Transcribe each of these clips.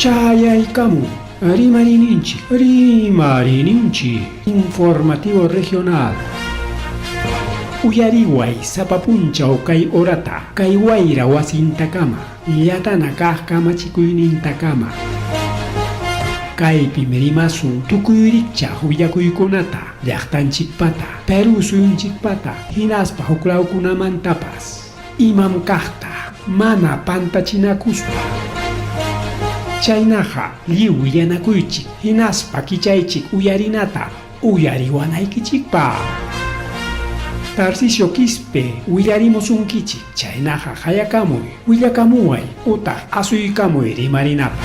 Chayaykamun Rimariyninchik, Rimariyninchik, Informativo Regional. Uyariway sapa punchaw kay horata, kay wayra wasintakama, llatana kaq kamachikuynintakama. Kaypim rimasun tukuy rikchaq willakuykunata, llaqtanchikpata, Perú suyunchikpata, hinaspa huklawkunamantapas. Imam kaqta mana pantachinakuspa. Chaynaqa lliw willanakuychik hinaspa kichaychik uyarinata uyariwanaykichikpaq. Tarcisio Quispe willarimusunkichik, chaynaqa qayakamuy, willakamuway utaq asuykamuy rimarinapaq.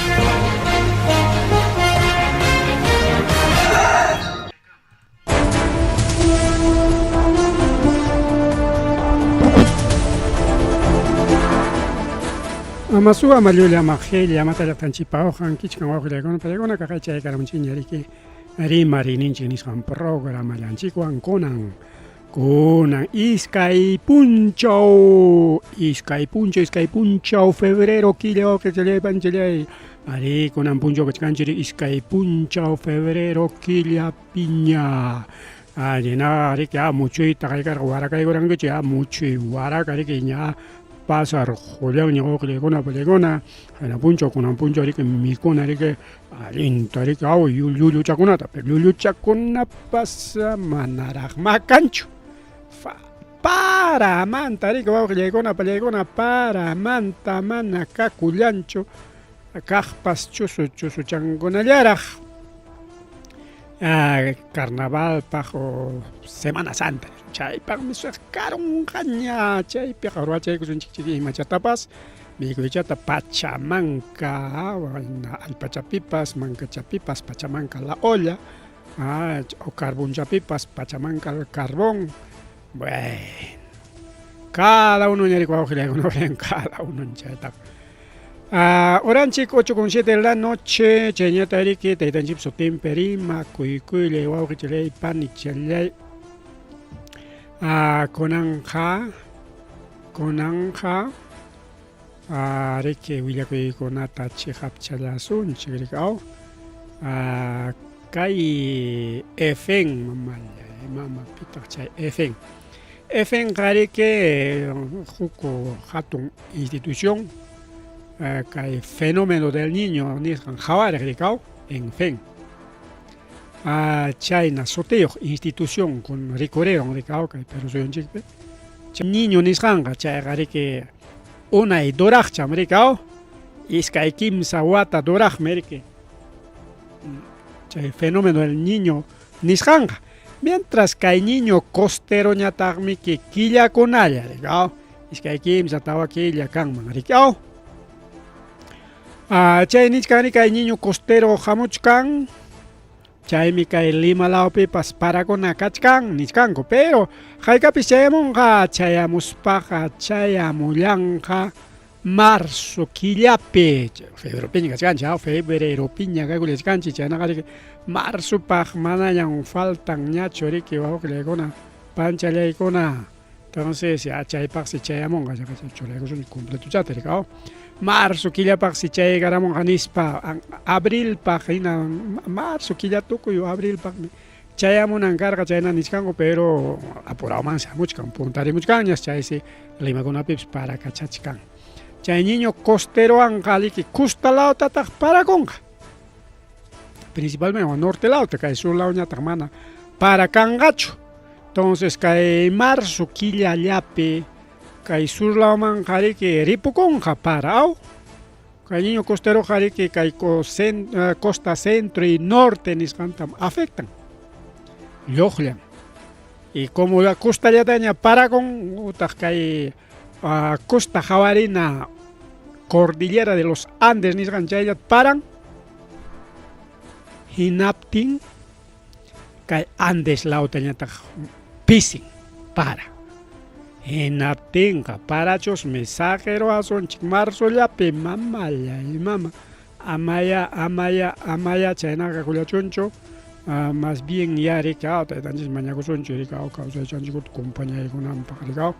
Amasu ama llulla ama qhilla amata llaqtanchikpa uqan kichkan wawqillaykuna paykuna kaqay chaykaramunchikña riki rimariyninchik nisqan programallanchikwan kunan kunan iskay punchaw iskay punchaw iskay punchaw febrero killa wawqichallay panchallay arí kunan punchaw kachkanchik iskay punchaw febrero killa piña allina riki a muchuyta kaykarqa warakaykurankichik a muchuy waraka riki ña pasarqullanña wawqillaykuna pachaykuna qayna punchaw kunan punchaw riki mikuna riki allinta riki aw llulluchakunata pero llulluchakunapas manaraqmá kanchu paramanta riki wawqillaykuna pachaykuna paramanta mana kakullanchu kaqpas chusu chusuchankunallaraq carnavalpaq o Semana Santa chaypaqmi karunqaña chaypiqa ruwachaykusunchik imachatapas mikuychata pachamanka allpachapipas mankachapipas pachamanka la olla o carbonchapipas pachamanka el carbón bueno cada uno ñarikwa wawqillaykuna cada uno chaytaqa Uranchik 8 con 7 de la noche, chayñata riki taytanchik sutinpi rima, kuykuylay wawqichallay panichallay. Kunanqa kunanqa riki willakuykunata chiqapchallasunchik riki aw kay EFEN mamallay mama pitaq chay EFEN EFENqa riki huk hatun institución kay fenómeno del niño nisqan qhawariq rikaw ENFEN chayna sutiyuq institución kun rikuriron rikaw kay Perú suyunchikpi niño nisqanqa chayqa riki unay duraqcham rikaw iskay kimsa wata duraqmi riki chay fenómeno del niño nisqanqa mientras kay niño costeroñataqmi killakunalla rikaw iskay kimsa tawa killa kanman riki aw chay nichkani kay niño costero hamuchkan chaymi kay Lima lawpipas parakuna kachkan nichkanku pero haykapis chayamunqa chayamuspaqa chayamullanqa marzo killapi febreropiña kachkanchik aw febreropiña kaykullachkanchik chaynaqa riki marzopaq manañan faltan ñachu riki wawqillaykuna panchallaykuna Entonces, ya chaypaqsi chayamunqa, churaykusun completochata riki, aw. Marzo killapaqsi chaykaramunqa nispa, abrilpaq hina marzo killa tukuy abrilpaqmi chayamunan karqa chayna nichkanku, pero apurawmansi hamuchkan, puntarimuchkanñas, chaysi Limakunapipis parakachachkan. Chay niño costerowanqa riki costa lawtataq parakunqa. Principalmente norte lawta, kay sur lawñataq mana parakanqachu. Entonces kay marzo killallapi kay sur lawmanqa riki ripukunqa para aw. Kay niño costeroqa riki kay costa centro y norte nisqantam afectan. Lluqllan. Y como la costallataña parakun utaq kay costa hawarina cordillera de los Andes nisqan chayllata paran hinaptin kay Andes lawtañataq pisin para. Hinaptinqa parachusmi saqirwasunchik marzollapi mamallay mama amaya amaya amaya chaynaqa kullachunchu más bien ya rikaw taytanchik mañakusunchik rikaw kawsaychanchikkuta compañaykunanpaq rikaw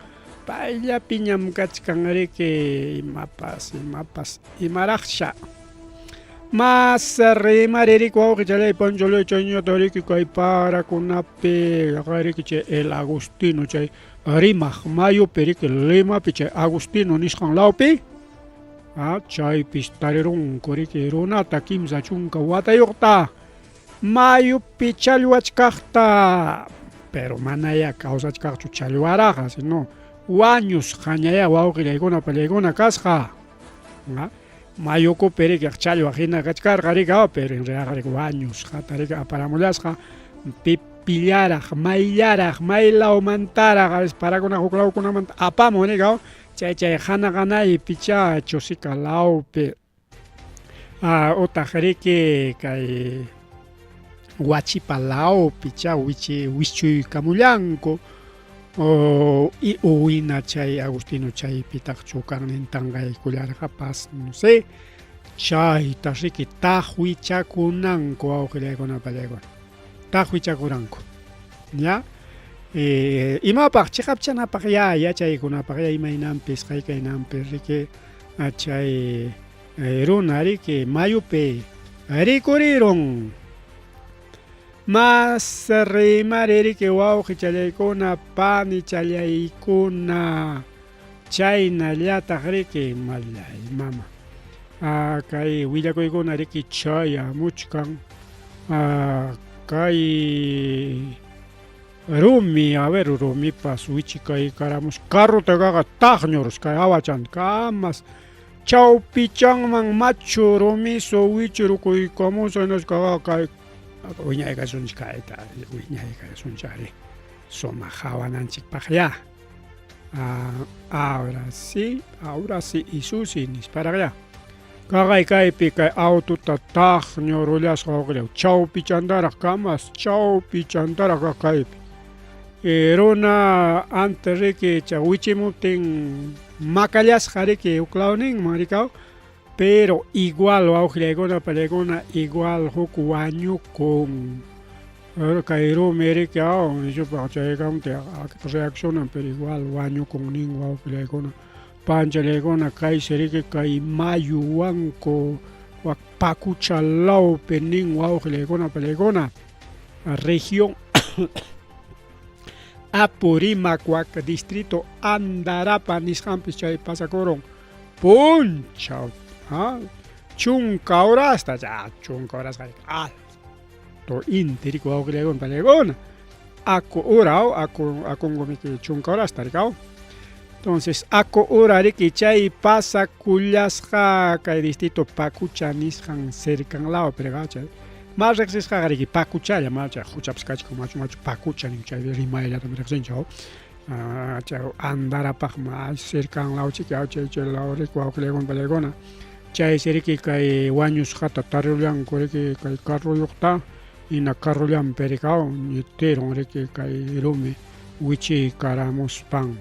payllapiñam kachkan riki imapas imapas imaraqsha. Mas rimaririku wawqichalay panchalay chayñata riki kay parakunapi riki chay El Agustino chay rimaq mayupi riki Limapi chay Agustino nisqan lawpi chaypis tarirunku riki runata 30 watayuqta mayupi challwachkaqta, pero manaya kawsachkaqchu challwaraqa, sino wañusqañaya wawqillaykuna pallaykuna kasqa. Mayukupi riki challwa hina kachkarqa riki, pero en realidad riki wañusqata riki aparamullasqa, pipillaraq mayllaraq maylawmantaraq a veces parakuna huk lawkunamanta apamun riki, chay chay hanaqanaypi cha Chosica lawpi utaq riki kay Huachipa lawpi cha wichuykamullanku y uwina chay Agustino chaypitaqchu karnin tanqaykullarqapas, no sé, chayta riki taqwichakunanku wawqillaykuna pallaykuna taqwichakuranku ña imapaq chiqapchanapaq ya yachaykunapaq ya imaynanpis qaykaynanpi riki chay runa riki mayupi rikurirun. Mas rimari riki wawqichallaykuna panichallaykuna chaynallataq riki mallay mama kay willakuykuna riki chayamuchkan kay rumi, a ver, rumipas wichikaykaramus carrota taqñurus kay awachan kamas chawpichanman machu rumiso wichirukuykamusa hinaspa kay wiñaykasunchik kayta wiñaykasunchik ari sumaq hawananchikpaq ya. Ahora sí, ahora sí Isusi nisparaq ya. Kaqay kaypi kay autota taqñurullasqa wawqillaw chawpichantaraq kamas chawpichantaraq kaypi. Runa antes riki chay wichimuptin makallasqa riki huk lawninman rikaw, pero igual wawqillaykuna pallaykuna igual huk wañukun. Kay rumi riki nishupaq chaykamuptin reaccionan pero igual wañukun nin wawqillaykuna panchallaykuna kaysi riki kay mayu wanku wak Pacucha lawpi nin wawqillaykuna pallaykuna región Apurímac wak distrito Andarapa nisqanpis chay pasakurun punchaw 10 horasta ya 10 horasqa alto inti riki wawqillaykuna pallaykuna aku ura aku akunkumiki 10 horasta rikaw. Entonces aku ura riki chay pasakullasqa kay distrito Pacucha nisqan cercan law pero chay mas riqsisqaqa riki Pacuchalla ma chay huchapas kachkan machu machu Pacucha nin chay rimayllatam riqsinchik chay Andarapaq ma cercan law chiki chay chay law riki wawqillaykuna pallaykuna chaysi riki kay wañusqata tarirullanku riki kay carruyuqta hina carrullanpi rikaw ñitirun riki kay rumi wichiykaramuspan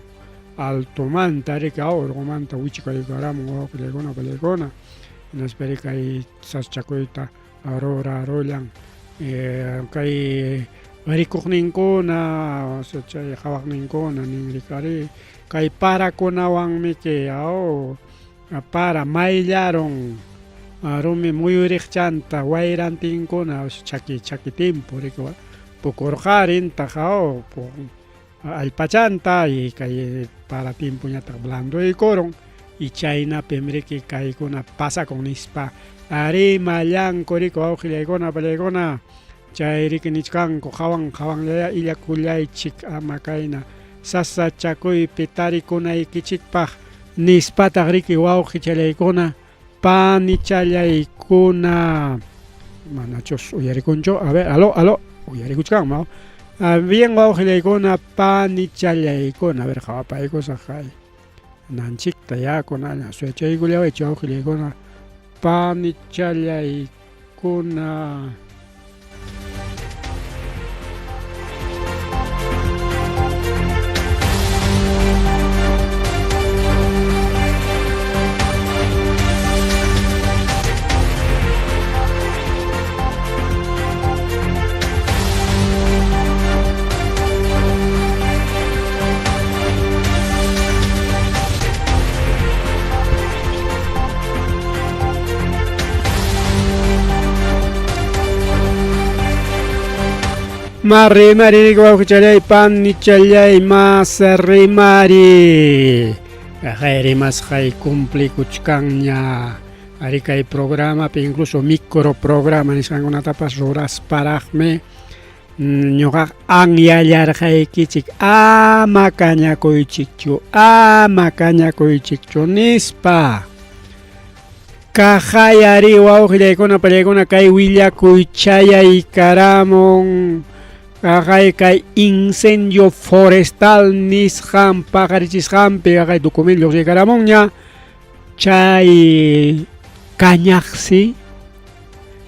altomanta riki urqumanta wichikaykaramun wawqillaykuna pallaykuna hinaspa riki kay sasachakuyta rurarullan kay rikuqninkuna chay qhawaqninkuna nin riki ari kay parakunawanmiki para mayllarun rumi muyuriqchanta wayrantinkuna chaki chaki timpu riki pukurqarintaq allpachanta y kay para timpuñataq blanduykurun y chaynapim riki kaykuna pasakun nispa rimallanku riki wawqillaykuna pallaykuna chay riki nichkanku qhawan qhawanllaya illakullaychik ama kayna sasachakuypi tarikunaykichikpaq nispataq riki wawqichallaykuna panichallaykuna manachus uyarikunchu a ver aló aló uyarikuchkanman bien wawqillaykuna panichallaykuna a ver qhawapaykusaq kay nanchikta ya kunalla suyachaykullawaychik wawqillaykuna panichallaykuna. Ma rimari wawqichallay panichallay mas rimari. Kaqay rimasqay cumplikuchkanña. Ari kay programapi incluso micro programa nisqankunatapas rurasparaqmi ñuqaqa anyallarqaykichik ama kañakuychikchu ama kañakuychikchu nispa. Kaqay ari wawqillaykuna pallaykuna kay willakuy chayaykaramun kaqay kay incendio forestal nisqan paqarichisqanpi kaqay documento lluqsiykaramunña chay kañaqsi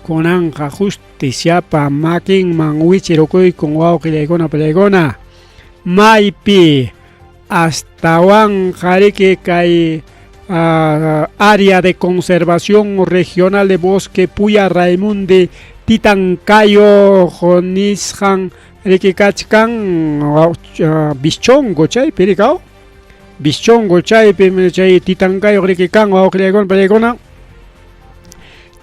kunanqa justiciapa makinman wichirukuykun wawqillaykuna pallaykuna maypi astawanqa riki kay área de conservación regional de bosque Puya Raimundi Titancayo nisqan riki kachkan Bischongo chaypi rikaw Bischongo chaypi chay Titancayo riki kan wawqillaykuna pallaykuna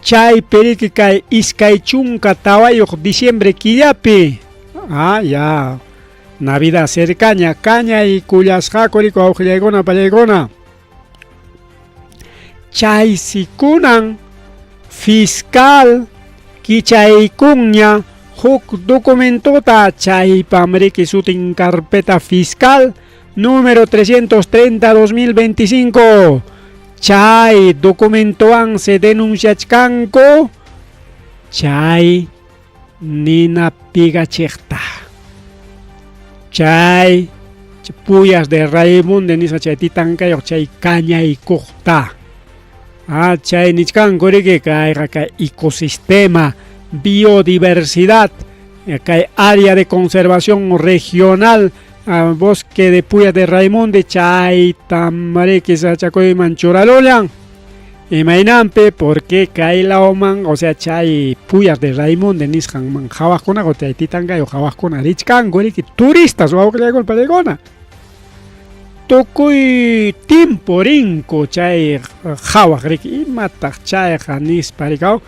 chaypi riki kay 24 diciembre killapi ya Navidad cercaña kañaykullasqaku riki wawqillaykuna pallaykuna chaysi kunan fiscal kichaykunña huk documentota chaypam riki sutin carpeta fiscal número 330-2025 chay documentowan se denunciachkanku chay nina pigachiqta chay Puyas de Raimundo nisqa chay Titancayuq chay kañaykuqta chay nichkanku riki kayqa kay ecosistema biodiversidad kay área de conservación regional bosque de Puyas de Raimundo chaytam riki sachakuyman churarullan imaynanpi porque kay lawman o sea chay Puyas de Raimundo nisqanman qhawaqkunaqa chay Titancayuq qhawaqkuna richkanku riki turistas wawqillaykuna pallaykuna tukuy timpo rinku chay qhawaq riki imataq chayqa nispa rikaw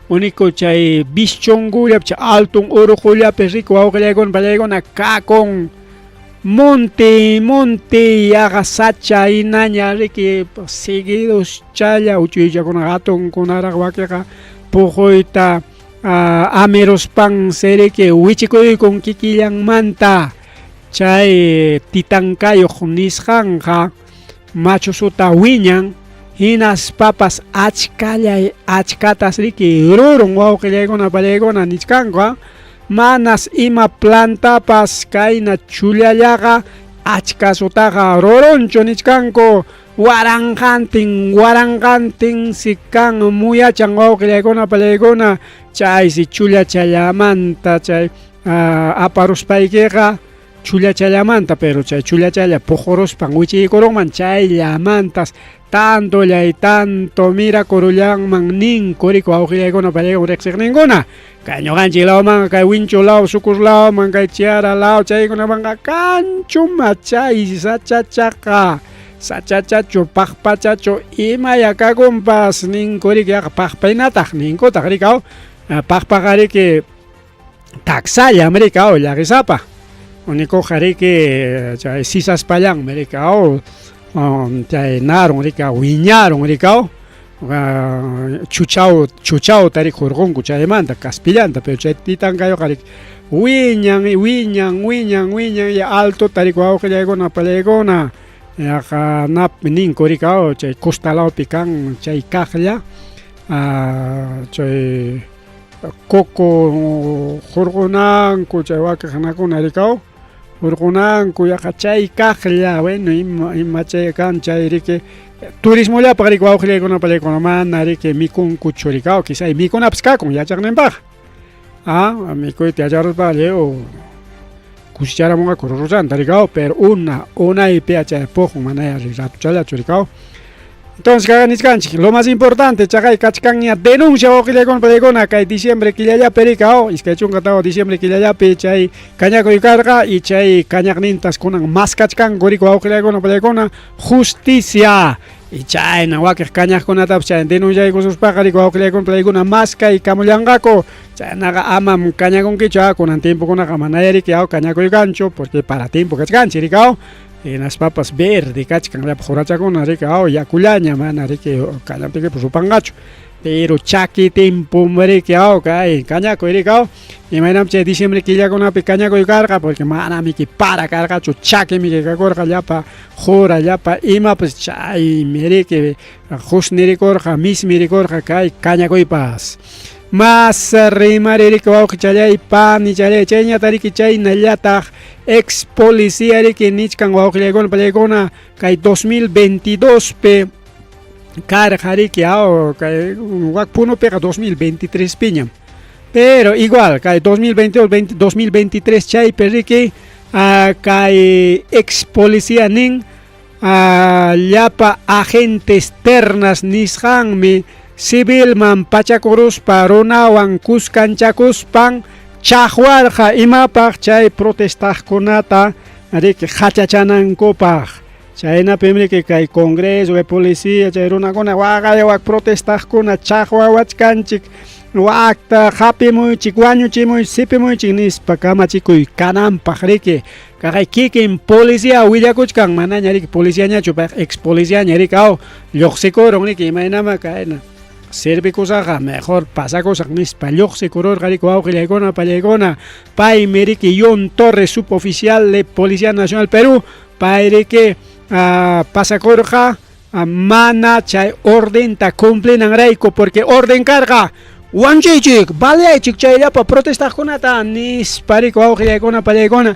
único chay Bischongullapi chay altun urqullapi riki wawqillaykuna pallaykuna kakun monte monte yaqa sacha hinaña riki seguidos challa uchuychakuna hatunkunaraq wakiqa puquyta amiruspansi riki wichikuykun kikillanmanta chay Titancayuq nisqanqa machusuta wiñan hinaspapas achkallay achkatas riki rurun wawqillaykuna pallaykuna nichkanku manas ima plantapas kayna chullallaqa achkasutaqa rurunchu nichkanku waranqantin waranqantin si kan muyachan wawqillaykuna pallaykuna chaysi chullachallamanta chay aparuspaykiqa chullachallamanta pero chay chullachalla puquruspan wichiykurunman chayllamantas tantollay tanto mirakurullanman ninku riki wawqillaykuna pallaykuna riqsiqninkuna kay ñuqanchik lawmanqa kay Winchu law Sucur lawman kay Chiara law chaykunamanqa kanchuma chay sachachaqa sachachachu paqpachachu imaya kakunpas ninku riki yaqa paqpaynataq ninkutaq rikaw paqpaqa riki taksallam rikaw llaqisapa unikuqa riki chay sisaspallanmi rikaw chay narun rikaw wiñarun rikaw chuchaw chuchawta riki hurqunku chaymanta kaspillanta pero chay Titancayuqa riki wiñan wiñan wiñan wiñan y altota riki wawqillaykuna pallaykuna yaqa nap ninku rikaw chay costa lawpi kan chay kaqlla chay coco hurqunanku chay wakiqnakuna rikaw hurqunanku yaqa chay kaqlla bueno ima ima chay kan chay riki turismollapaq riki wawqillaykuna pallaykuna mana riki mikunkuchu rikaw quizá mikunapas kakun yachaqninpaq mikuyta yacharuspa lliw kusicharamunqaku ruruchanta rikaw pero una unaypi chay puqun manaya ratuchallachu rikaw. Entonces kaya nichkanchik lo más importante chaqay kachkanña denuncia wawqillaykuna pallaykuna kay diciembre killallapi rikaw 24 diciembre killallapi chay kañakuy karqa y chay kañaqnintas kunan maskachkanku riki wawqillaykuna pallaykuna justicia. Y chayna wakiq kañaqkunatapas chay denunciaykususpaqa riki wawqillaykuna playkuna maskaykamullanqaku. Chaynaqa amam kañakunkichu a kunan tiempokunaqa manaya riki aw kañakuykanchu porque para tiempo kachkanchik riki aw. Hinaspapas verde kachkan llapa qurachakuna riki aw yakullaña mana riki kañaptikipas rupanqachu. Pero chaki tiempom riki aw kay kañakuy riki aw. Imaynam chay diciembre killakunapi kañakuy karqa porque manamiki para karqachu chakimiki kakurqa llapa qura llapa imapas chaymi riki qusnirikurqa mismirikurqa kay kañakuypas. Mas rimaririki wawqichallay panichallay chayñata riki chaynallataq ex policía riki nichkan wawqillaykuna pallaykuna kay 2022 pi karqa riki aw kay wak Punopiqa 2023 piñam. Pero igual kay 2022 2023 chaypi riki kay ex policía nin llapa agentes ternas nisqanmi civilman pachakuruspa runawan kuskanchakuspan chaqwarqa imapaq chay protestaqkunata riki qachachanankupaq. Chaynapim riki kay Congreso de Policía chay runakuna waqaya wak protestaqkuna chaqwawachkanchik wakta hapimuychik wañuchimuychik sipimuychik nispa kamachikuy kananpaq riki kaqay kikin policía willakuchkan manaña riki policiañachu payqa ex policiaña riki aw lluqsikurun riki imaynama kayna servikusaqqa mejor pasakusaq nispa lluqsikururqa riki wawqillaykuna pallaykuna paymi riki John Torres suboficial de Policía Nacional Perú pay riki pasakurqa mana chay ordenta cumplinanrayku porque orden karqa wanchiychik baleaychik chayllapa protestaqkunata nispa riki wawqillaykuna pallaykuna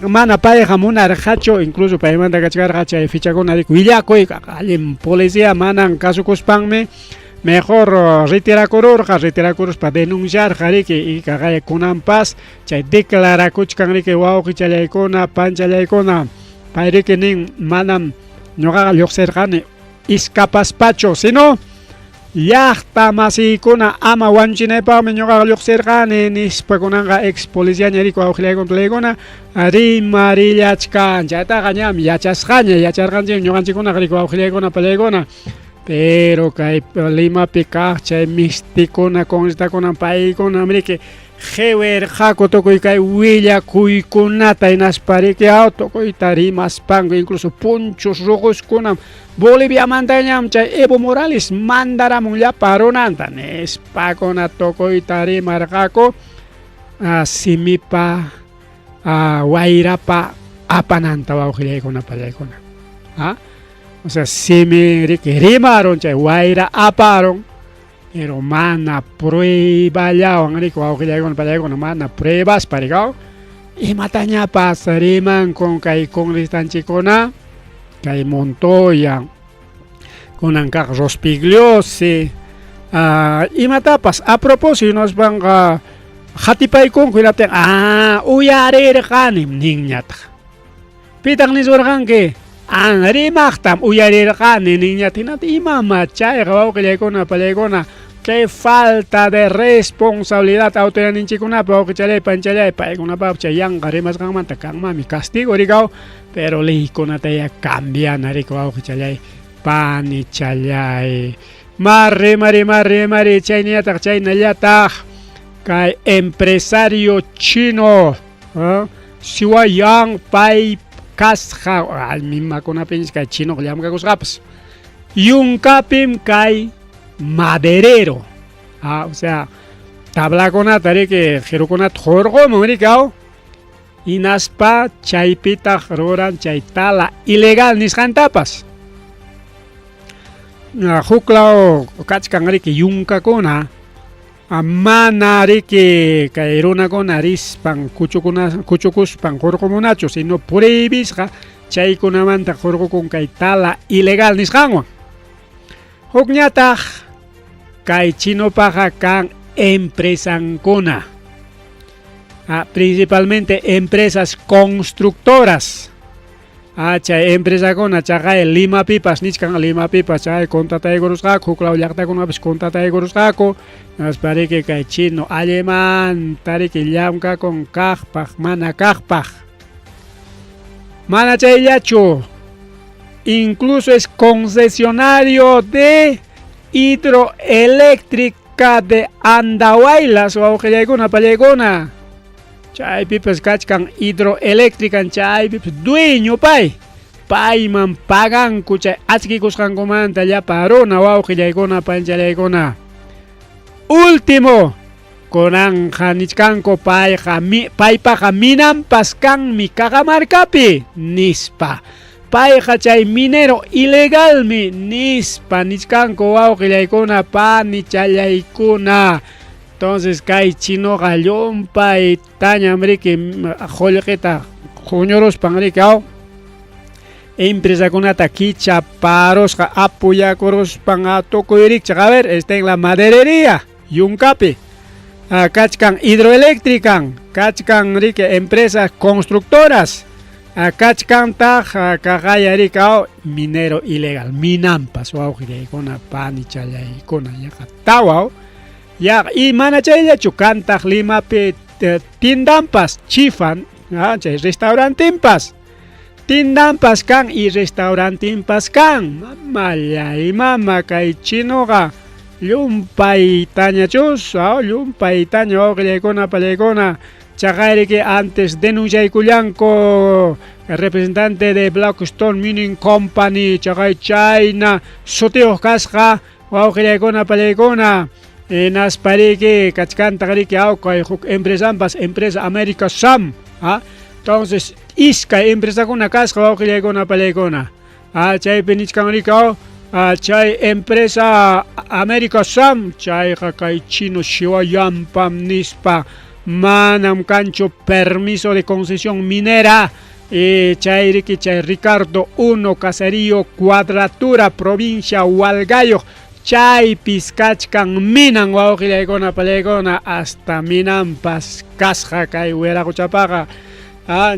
mana payqa munarqachu incluso paymanta kachkarqa chay fichakuna riki willakuy allin policía manan kasukuspanmi mejor retirakururqa retirakuruspa denunciarqa riki y kaqay kunanpas chay declarakuchkan riki wawqichallaykuna panchallaykuna pay riki nin manam ñuqaqa lluqsirqani iskapaspachu sino llaqta masiykuna ama wañuchinaypaqmi ñuqaqa lluqsirqani nispa kunanqa ex policiaña riki wawqillaykuna tulaykuna rimarillachkan chaytaqa ñam yachasqaña yacharqanchik ñuqanchikkunaqa riki wawqillaykuna pallaykuna pero kay Limapi kaq chay mistikuna congresistakuna paykunam riki qiwirqaku tukuy kay willakuykunata hinaspa riki aw tukuyta rimaspanku incluso punchus ruquskunam Boliviamantañam chay Evo Morales mandaramun llapa runanta nispakuna tukuyta rimarqaku simipa wayrapa apananta wawqillaykuna pallaykuna o sea simi riki rimarun chay wayra aparun pero mana prueballawan riki wawqillaykuna pallaykuna mana pruebaspa riki imatañapas rimankun kay congresistanchikkuna kay Montoya kunan kaq Rospigliosi imatapas a propósito hinaspanqa qatipaykunku hinaptin uyarirqanim ninñataq pitaq nisurqanki rimaqtam uyarirqani ninñataq hinaptin imama chayqa wawqillaykuna pallaykuna qué falta de responsabilidad autoridadninchikkunapa wawqichallay panchallay paykunapaq chay yanqa rimasqanmanta kanmanmi castigo rikaw pero leykunataya cambiana riki wawqichallay panichallay mari mari mari mari chaynallataq chaynallataq kay empresario chino Siwayang pay kasqa mimakunapin kay chino llamkakusqapas yunkapim kay maderero o sea tablakunata riki qirukunata hurqumun riki aw hinaspa chaypitaq ruran chay tala ilegal nisqantapas huklaw kachkan riki yunkakuna mana riki kay runakuna rispan kuchukuspan hurqumunachu sino prohibisqa chaykunamanta hurqukun kay tala ilegal nisqanwan hukñataq kay chinopaqa kan empresankuna principalmente empresas constructoras chay empresakuna chaqay Limapipas nichkan Limapipas chay contrataykurusqaku huklaw llaqtakunapipas contrataykurusqaku hinaspa riki kay chino allimanta riki llamkakun kaqpaq mana kaqpaq mana chayllachu Incluso es concesionario de hidroeléctrica de Andahuaylas, wawqillaykuna pallaykuna. Chaypipas kachkan hidroeléctrica, chaypipas dueño pay. Payman paganku chay achkikusqankumanta llapa runa, wawqillaykuna panchallaykuna. Último, kunanqa nichkanku payqa paypaqa minanpas kanmi Cajamarcapi nispa. Payqa chay minero ilegalmi nispa nichkanku wawqillaykuna panichallaykuna. Entonces kay chinoqa llumpay tañam riki qullqita huñuruspan riki aw empresakunata kichaparusqa apoyakuruspan tukuy rikchaq. A ver, está en la maderería Yuncapi, kachkan hidroeléctrica, kachkan riki empresas constructoras, kachkantaq kaqaya riki aw minero ilegal minanpas wawqillaykuna panichallaykuna yaqa tawa ya y mana chayllachu kantaq Limapi tiendanpas chifan chay restaurantinpas tiendanpas kan y restaurantinpas kan mamallay mama kay chinoqa llumpay tañachus llumpay taña wawqillaykuna pallaykuna. Chaqayriki antes denunciaykullanku representante de Blackstone Mining Company chaqay chayna sutiyuq kasqa wawqillaykuna pallaykuna. Hinaspariki kachkantaq riki aw kay huk empresanpas empresa América Sam. Entonces iskay empresakuna kasqa wawqillaykuna pallaykuna. Chaypi nichkan riki aw chay empresa América Sam chayqa kay chino Shiwayampam nispa manam kanchu permiso de concesión minera. Chay riki chay Ricardo 1 Caserío Cuadratura provincia Hualgayo chaypis kachkan minan wawqillaykuna pallaykuna hasta minanpas kasqa kay wiraquchapaqa.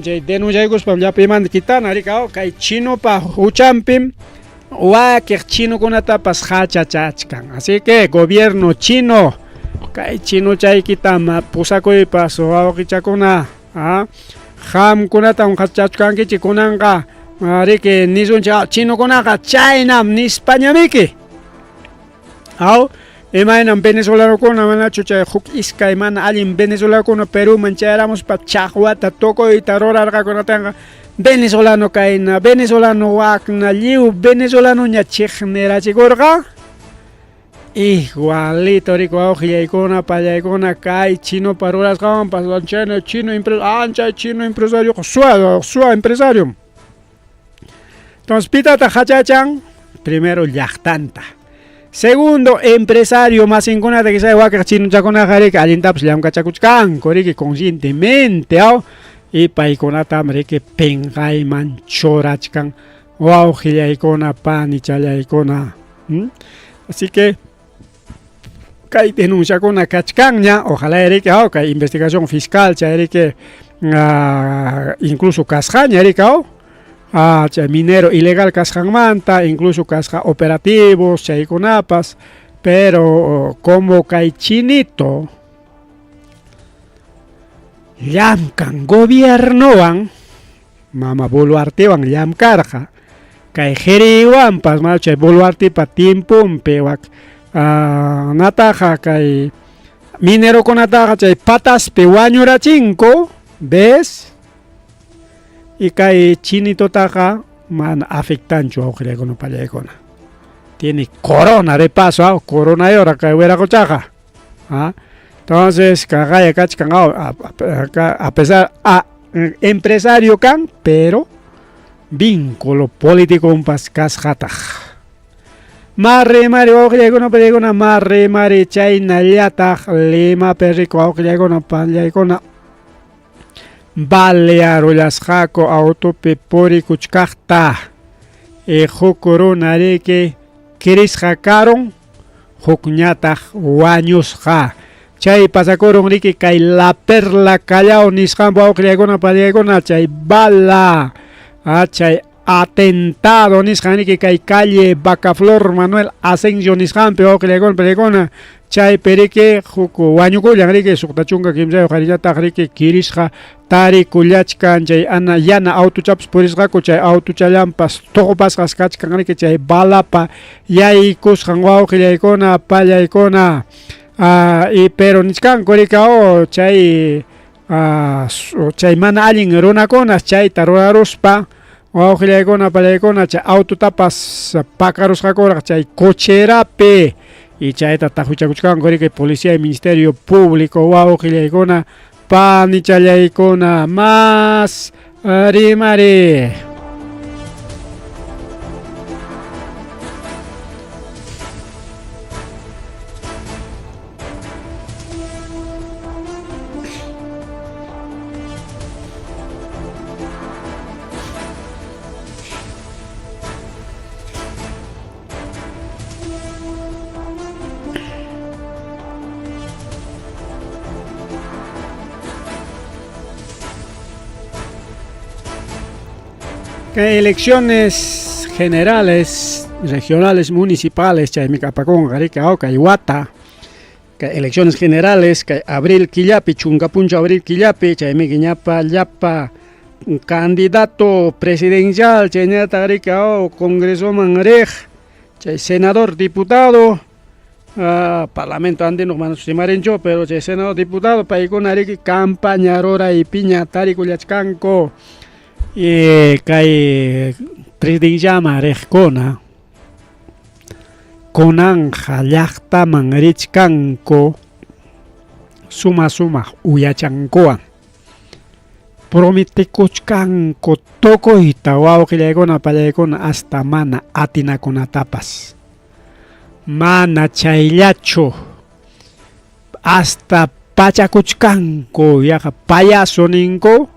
Chay denunciaykuspam llapimanta kitana riki kay chinopa huchampim wakiq chinokunatapas hachachachkan. Así que gobierno chino kay chinochaykitam pusakuypas wawqichakuna qamkunatam hachachkankichik kunanqa riki nisunchik chinokunaqa chaynam nispañamiki. Aw imaynam venezolanokuna manachu chay huk iskay mana allin venezolanokuna Perúman chayaramuspa chaqwata tukuyta rurarqakunatanqa venezolano kayna venezolano wakna lliw venezolanoña chiqnirachikurqa. Igualito riki wawqillaykuna pallaykuna kay chinopa rurasqanwanpas chayna chino ancha chino empresarioqa suwa suwa empresario. Entonces pitataq hachachan primero llaqtanta. Segundo, empresario masinkunata quizá wakiq chinochakunaqa riki allintapas llamkachakuchkanku riki conscientemente aw y paykunatam riki pinqayman churachkan wawqillaykuna panichallaykuna. Así que kay denunciakuna kachkanña, ojalá riki aw kay investigación fiscal chay riki incluso kasqaña riki aw chay minero ilegal kasqanmanta, incluso kasqa operativos chaykunapas, pero como kay chinito llamkan gobiernowan mama Boluartewan llamkarqa kay qhiriwanpas mana chay Boluartepa tiemponpi wak nataqa kay minerokunataqa chay pataspi wañurachinku, ves? Y kay chinitotaqa mana afectanchu wawqillaykuna pallaykuna. Tiene corona de paso, corona yora kay wiraquchaqa. Entonces kaqaya kachkan a pesar empresario kan, pero vínculo político kasqataq. Mari mari wawqillaykuna pallaykuna mari mari chaynallataq Limapi riku wawqillaykuna pallaykuna balearullasqaku autopi purikuchkaqta huk runa riki kirisqa karun hukñataq wañusqa. Chay pasakurun riki kay La Perla Callao nisqanpi wawqillaykuna pallaykuna chay bala chay atentado nisqan riki kay calle Bacaflor Manuel Asensio nisqanpi wawqillaykuna pallaykuna. Chaypi riki huk wañukullan riki 63 qarillataq riki kirisqa tarikullachkan chay ana yana autochapas purisqaku chay autochallanpas tuqupasqas kachkan riki chay balapa yaykusqan wawqillaykuna pallaykuna y pero nichkanku riki oh chay chay mana allin runakunas chayta ruraruspa wawqillaykuna pallaykuna chay autotapas pakarusqakuraq chay cocherapi y chayta tahuchakuchkanku riki policía y ministerio público wawqillaykuna panichallaykuna más rimari. Kay elecciones generales, regionales, municipales, chaymi apakunqa riki kay wata, kay elecciones generales, kay abril killapi, chunka punchaw abril killapi, chaymi ñapa llapa candidato presidencial, chaynallataq riki congresoman riq, chay senador, diputado, parlamento andino mana rimarinchu, pero chay senador, diputado, paykuna riki campaña ruraypiña tarikullachkanku. Y kay presidencialman riqkuna kunanja llaqtaman richkanku suma sumaq uyachankuwan prometekuchkanku tukuyta wawqillaykuna pallaykuna hasta mana atinakunatapas mana chayllachu hasta pachakuchkanku yaqa payaso ninku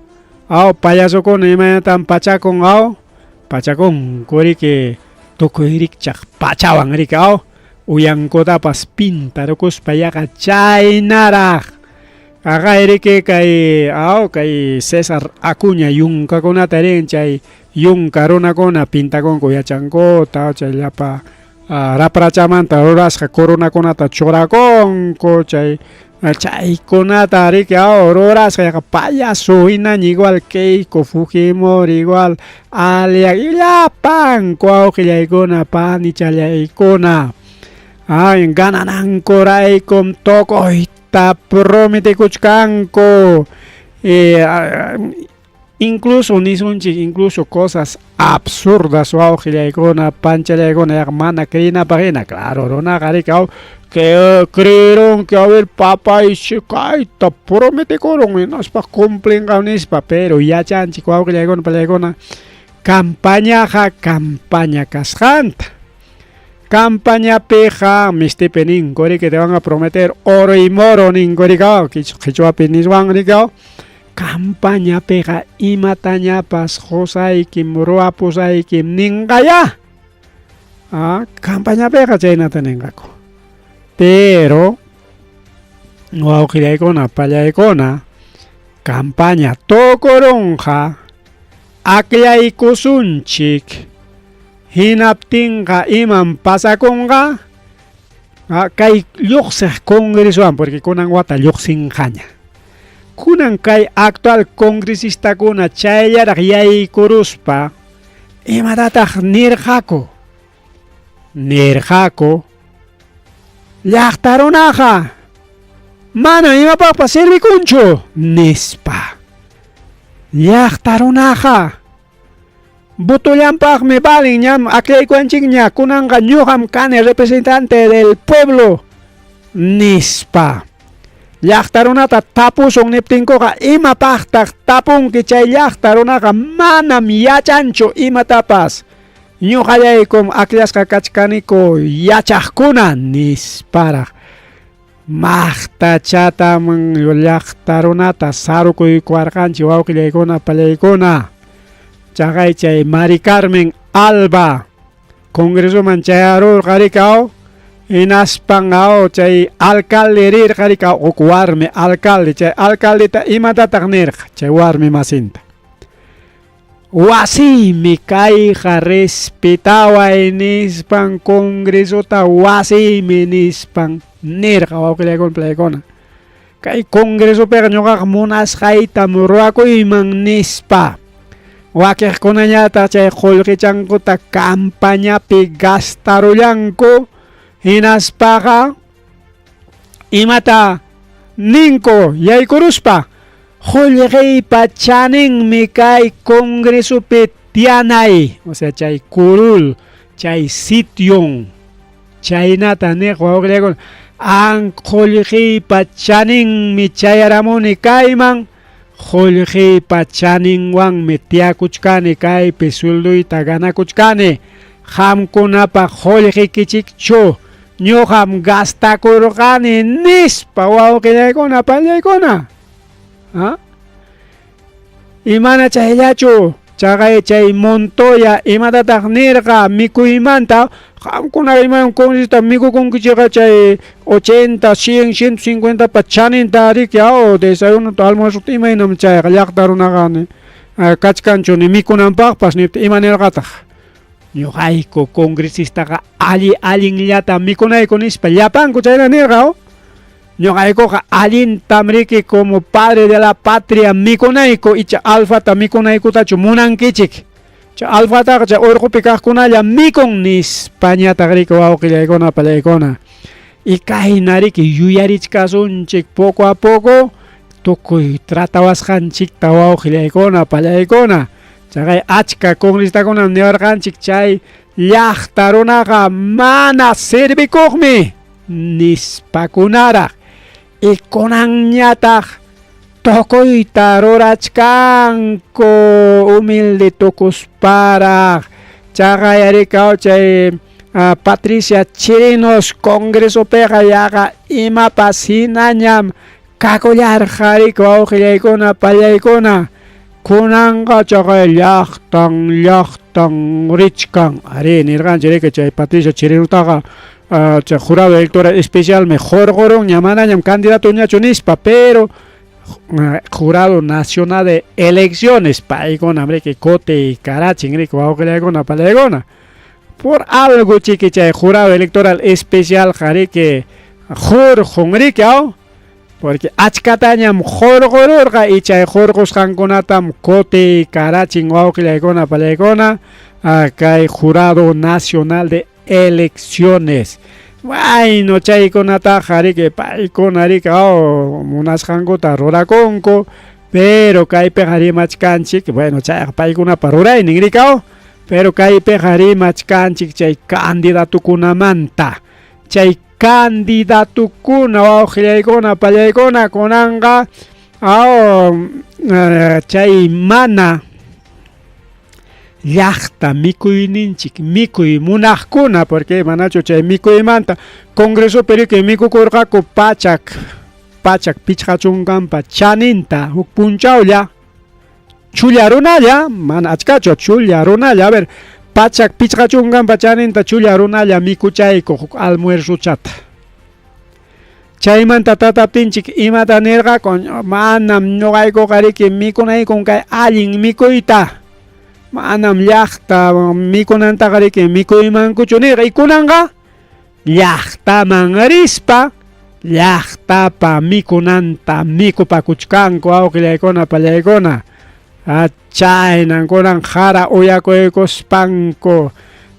aw payasokuna imaynatam pachakun aw pachakunku riki tukuy rikchaq pachawan riki aw uyankutapas pintarukuspa yaqa chaynaraq aqay riki kay aw kay César Acuña yunkakunata rin chay yunka runakuna pintakunku yachankuta chay llapa raprachamanta rurasqa coronakunata churakunku chay chaykunata riki aw rurasqa yaqa payaso hinaña igual Keiko Fujimori igual Alia llapanku awqillaykuna panichallaykuna ay gananankuraykum tukuyta prometekuchkanku incluso nisunchik incluso cosas absurdas wawqillaykuna panchallaykuna yaqa mana creenapaq hina claro runaqa riki aw que creeronki a ver papaysi kayta prometekurun hinaspa cumplinqa nispa pero yachanchik wawqillaykuna pallaykuna campañaqa campaña kasqanta campañapiqa mistipi ninku riki te van a prometer oro y moro ninku riki qhichwapi niswan riki campañapiqa imatañapas qusaykim ruwapusaykim ninqayá campañapiqa chaynata ninqaku pero wawqillaykuna pallaykuna campaña tukurunqa aklaykusunchik hinaptinqa imam pasakunqa kay lluqsiq congresowan porque kunan wata lluqsinqaña kunan kay actual congresistakuna chayllaraq yaykuruspa imatataq nirqaku nirqaku llaqta runaqa mana imapaqpas servikunchu nispa llaqta runaqa votollanpaqmi valen ñam aklaykuanchikña kunanqa ñuqam kani representante del pueblo nispa llaqta runata tapusun niptinkuqa imapaqtaq tapunki chay llaqta runaqa manam yachanchu imatapas ñuqallaykum aklasqa kachkaniku yachaqkuna nisparaq maqtachataman llaqta runata sarukuykuwarqanchik wawqillaykuna pallaykuna chaqay chay Mari Carmen Alba congresoman chayarurqa riki aw hinaspan aw chay alcalde rirqa riki huk warmi alcalde chay alcaldeta imatataq nirqa chay warmi masinta wasiymi kayqa respetaway nispan congresota wasiymi nispan. Nirqa wawqillaykuna palaykuna. Kay congresopiqa ñuqaqa munasqaytam ruwakuyman nispa. Wakiqkunañataq chay qullqichankuta campañapi gastarullanku hinaspaqa imata ninku yaykuruspa qullqiypa chaninmi kay congresopi tiyanay, o sea chay curul, chay sition. Chaynata niq wawqillaykuna, an qullqiypa chaninmi chayaramuni kayman, qullqiypa chaninwanmi tiyakuchkani kaypi sueldoyta ganakuchkani, qamkunapa qullqikichikchu ñuqam gastakurqani nispa wawqillaykuna pallaykuna. ¿Ah? Y mana chayllachu, chaqay chay Montoya imatataq nirqa mikuymanta, qamkuna iman congresista mikukunkichikqa chay 80, 100, 150 pa chaninta riki aw desayunuta almuerzuta imaynam chayqa llaqta runaqa ni kachkanchu ni mikunanpaqpas niptin ima nirqataq ñuqayku congresistaqa alli allinllata mikunayku nispa llapanku chayna nirqa Ñoqaykuqa allintam riki como padre de la patria mikunayku icha alfata mikunaykutachu munankichik. Chay alfataqa chay urqupi kaqkunalla mikun nispañataq riki wawqillaykuna pallaykuna. Y kayna riki yuyarichkasunchik poco a poco tukuy tratawasqanchikta wawqillaykuna pallaykuna. Chaqay achka congresitakunam niwarqanchik chay llaqta runaqa mana servikuqmi. Nispakunaraq y kunanñataq tukuyta rurachkanku humilde tukusparaq chaqayarikaw chay Patricia Chirinos congresopiqa yaqa imapas hinañam kakullarqa riki wawqillaykuna pallaykuna kunanqa chaqay llaqtan llaqtan richkan arí nirqanchik riki chay Patricia Chirinotaqa chay jurado electoral especialmi hurqurunña manañam candidatoñachu nispa pero jurado nacional de elecciones paykunam riki kuti karachin riki wawqillaykuna pallaykuna por algo chiki chay jurado electoral especialqa riki hurqun riki aw Porque achkatañam hurqururqa y chay hurqusqankunatam kutiykarachin wawqillaykuna pallaykuna kay Jurado Nacional de Elecciones. Bueno, chaykunataqa riki paykuna riki aw munasqankuta rurakunku, pero kaypiqa rimachkanchik, bueno, chayqa paykunapa ruraynin riki aw, pero kaypiqa rimachkanchik chay candidatokunamanta. Chay Candidatukuna wawqillaykuna pallaykuna kunanqa aw chay mana llaqta mikuyninchik mikuy munaqkuna porque manachu chay mikuymanta congresopi riki mikukurqaku pachak pachak pichqa chunkanpa chaninta huk punchawlla chulla runalla mana achkachu chulla runalla a ver pachak pichqa chunkanpa chaninta chulla runalla mikuchayku huk almuerzuchata chaymanta tataptinchik imata nirqaku manam ñuqaykuqa riki mikunaykun kay allin mikuyta manam llaqta mikunantaqa riki mikuymankuchu nirqa y kunanqa llaqtaman rispa llaqtapa mikunanta mikupakuchkanku awqillaykuna pallaykuna chaynan kunan qara uyakuykuspanku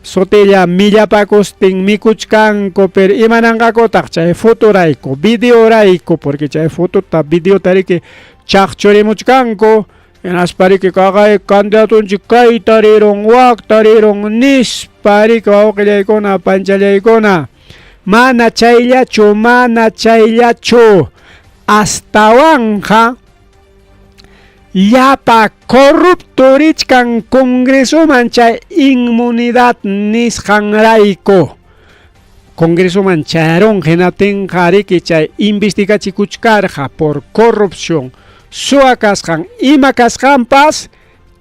sutilla millapakustin mikuchkanku pero imananqakutaq chay fotorayku videorayku porque chay fotota videota riki chaqchurimuchkanku hinaspa riki kaqay candidatonchik kayta rirun wakta rirun nispa riki wawqillaykuna panchallaykuna mana chayllachu mana chayllachu astawanqa llapa corrupto richkan congresoman chay inmunidad nisqanrayku congresoman chayarun hinaptinqa riki chay investigachikuchkarqa por corrupción suwa kasqan ima kasqanpas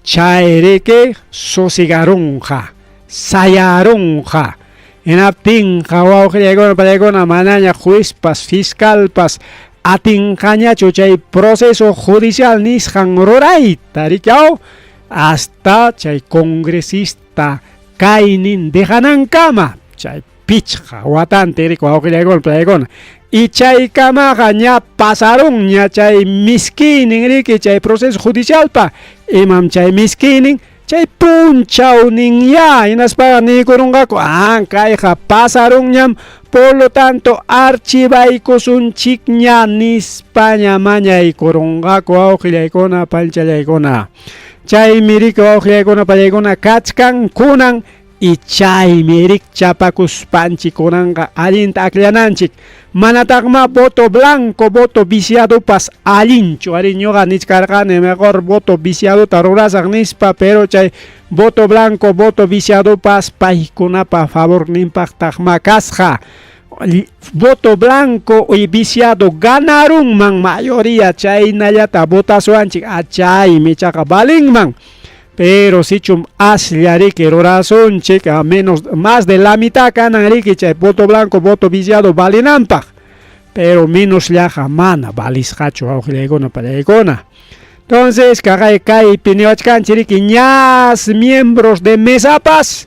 chay riki sosigarunqa sayarunqa hinaptinqa wawqillaykuna pallaykuna manaña juezpas fiscalpas atinqañachu chay proceso judicial nisqan rurayta riki aw hasta chay congresista kaynin dejanankama chay Pichqa watantin riki wawqillaykuna palaykuna. Y chaykamaqa ña pasarunña chay miskiynin riki chay proceso judicialpa. Imam chay miskiynin? Chay punchawninyá hinaspaqa niykurunqaku, ah, kayqa pasarunñam, por lo tanto archivaykusunchikña nispaña mañaykurunqaku wawqillaykuna panchallaykuna. Chaymi riki wawqillaykuna pallaykuna kachkan kunan y chaymi rikchapakuspanchik kunanqa allinta akllananchik. Manataqmá voto blanco, voto viciadopas allinchu. Arí, ñuqa nichkarqani mejor voto viciadota rurasaq nispa, pero chay voto blanco, voto viciadopas paykunapa favorninpaqtaqmá kasqa. Voto blanco y viciado ganarunman mayoría chaynallata votasuanchik, ah, chaymi ichaqa valinman. Pero sichum aslla riki rurasunchik, a menos, más de la mitad kanan riki chay voto blanco, voto viciado valinanpaq. Pero menosllaqa mana valisqachu wawqillaykuna pallaykuna. Entonces, kaqay kaypi niwachkanchik riki ñas miembros de mesapas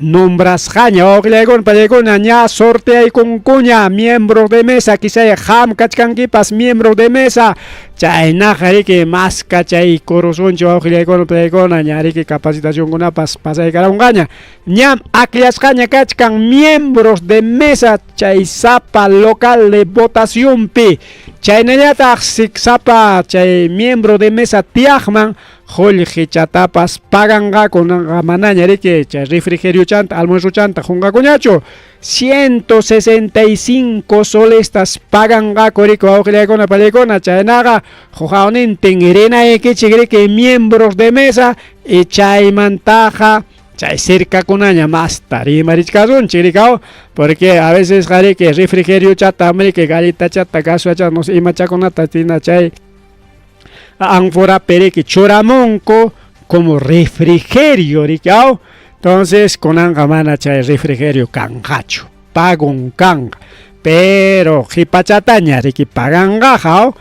nombrasqaña wawqillaykuna pallaykuna ña sorteaykunkuña miembros de mesa quizá qam kachkankipas miembro de mesa chaynaqa riki maskachaykurusunchik wawqillaykuna pallaykuna ña riki capacitacionkunapas pasaykaranqaña ñam akllasqaña kachkan miembros de mesa chay sapa local de votacionpi chaynallataq sapa chay miembro de mesa tiyaqman qullqichatapas paganqaku kunanqa manaña riki chay refrigeriochanta almuerzochanta qunqakuñachu 165 solestas paganqaku riki wawqillaykuna pallaykuna chaynaqa huqawnintin rinaykichik riki miembros de mesa y chaymantaqa chay cercakunaña masta rimarichkasunchik rikaw porque a veces riki refrigeriochata riki galletachata gaseosachata no sé imachakunata tina chay ánforapi riki churamunku como refrigerio riki aw entonces kunanqa mana chay refrigerio kanqachu pagon kanqa pero qhipachataña riki paganqaqa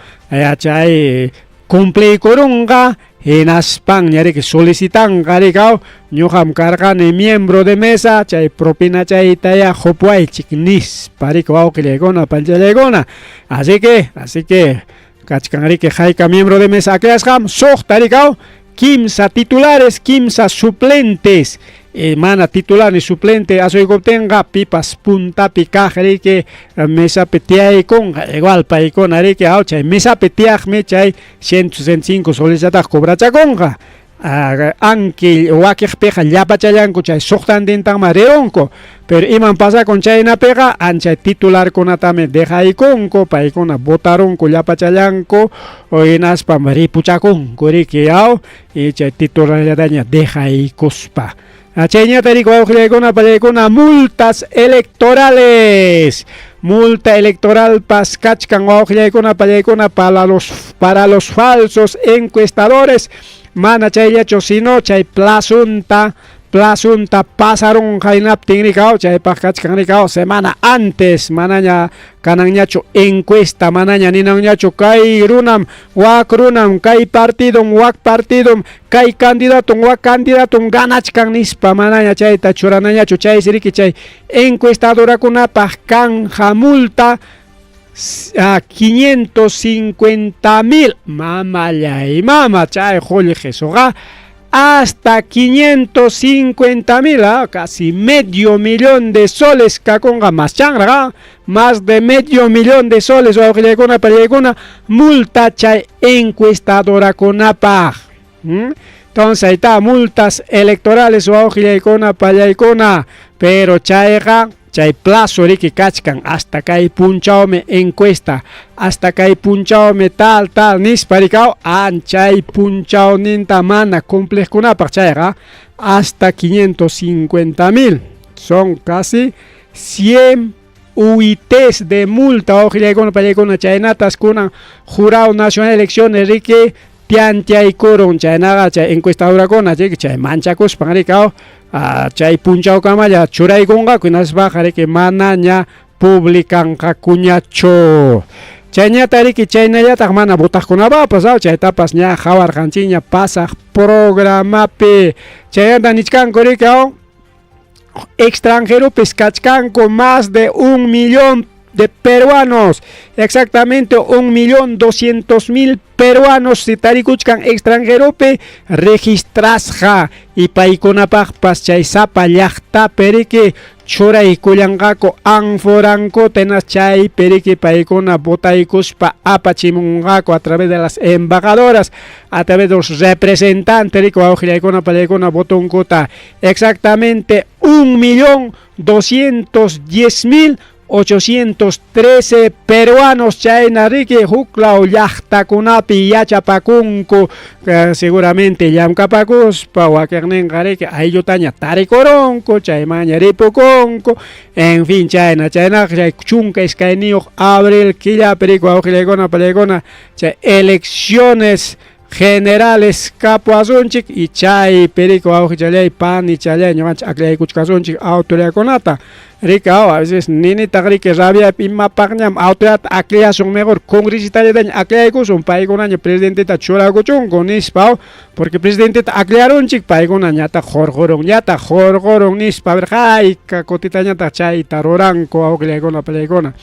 chay cumpliykurunqa hinaspanña riki solicitanqa riki aw ñuqam karqani miembro de mesa chay propina chaytaya qupuwaychik nispa riki wawqillaykuna panchallaykuna así que kachkan riki hayka miembro de mesa akllashqam suqta riki aw kimsa titulares kimsa suplentes mana titular ni suplente asuykuptinqa pipas puntapi kaq riki mesapi tiyaykunqa igual paykuna riki aw chay mesapi tiyaqmi chay 165 solesllataq cobrachakunqa anki wakiqpiqa llapachallanku chay suqtantintanma rirunku pero iman pasakun chaynapiqa anchay titularkunatami dejaykunku paykuna votarunku llapachallanku hinaspam ripuchakunku riki aw y chay titularllataña dejaykuspa chayñata riki wawqillaykuna pallaykuna multas electorales multa electoral kachkan wawqillaykuna pallaykuna para los falsos encuestadores mana chayllachu sino chay plazonta pasarunqa hinaptin rikaw chaypaq kachkan rikaw semana antes manaña kananñachu encuesta manaña ninanñachu kay runam wak runam kay partidom wak partidom kay candidaton wak candidaton ganachkan nispa manaña chayta churanañachu chaysi riki chay encuestadorakunapaq kanja multa a 550 mil mamallay mama chay qullqisuqa hasta 550 mil, casi medio millón de soles kakunqa más chanraqa más de medio millón de soles wawqillaykuna pallaykuna multa chay encuestadorakunapaq. Entonces ahí está, multas electorales wawqillaykuna pallaykuna, pero chayqa chay plazo riki kachkan hasta kay punchawmi encuesta hasta kay punchawmi tal tal nispa rikaw anchay punchawninta mana cumpliqkunapaq chayqa hasta 550 mil son casi 100 UITs de multa wawqillaykuna pallaykuna chaynatas kunan Jurado Nacional de Elecciones riki tiantiaykurun chaynaqa chay encuestadorakuna chay manchakuspan rikaw chay punchawkamalla churaykunqaku hinaspaqa riki manaña publicanqakuñachu chayñata riki chaynallataq mana votaqkunapapas chaytapas ña qawarqanchikña pasaq programapi chaymanta nichkanku riki. Extranjeropis kachkanku más de un millón de peruanos, exactamente 1.200.000 peruanos si tarikuchkan extranjeropi registrasqa y paykunapaqpas chay sapa llaqtapi riki churaykullanqaku anforankuta hinas chaypi riki paykuna votaykuspa apachimunqaku a través de las embajadoras, a través de los representantes riki wawqillaykuna pallaykuna votonkuta. Exactamente 1.210.813 peruanos chayna riki huklaw llaqtakunapi yachapakunku, seguramente llamkapakuspa wakiqninqa riki ayllutaña tarikurunku, chaymanña ripukunku, en fin, chayna chaynaqa chay 12 abril killapi riki wawqillaykuna pallaykuna chay elecciones generales kapuwasunchik y chaypi riki wawqichallay panichallay ñuqanchik akllaykuchkasunchik autoridadkunata. Riki a veces ninitaq riki rabiapi imapaqñam autoridadta akllasun, mejor congresistallataña akllaykusun, paykunaña presidenteta churakuchunku nispa, porque presidenteta akllarunchik paykuna ñataq hurqurun, ñataq hurqurun nispa, a ver hayka kutitañataq chayta ruranku wawqillaykuna pallaykuna.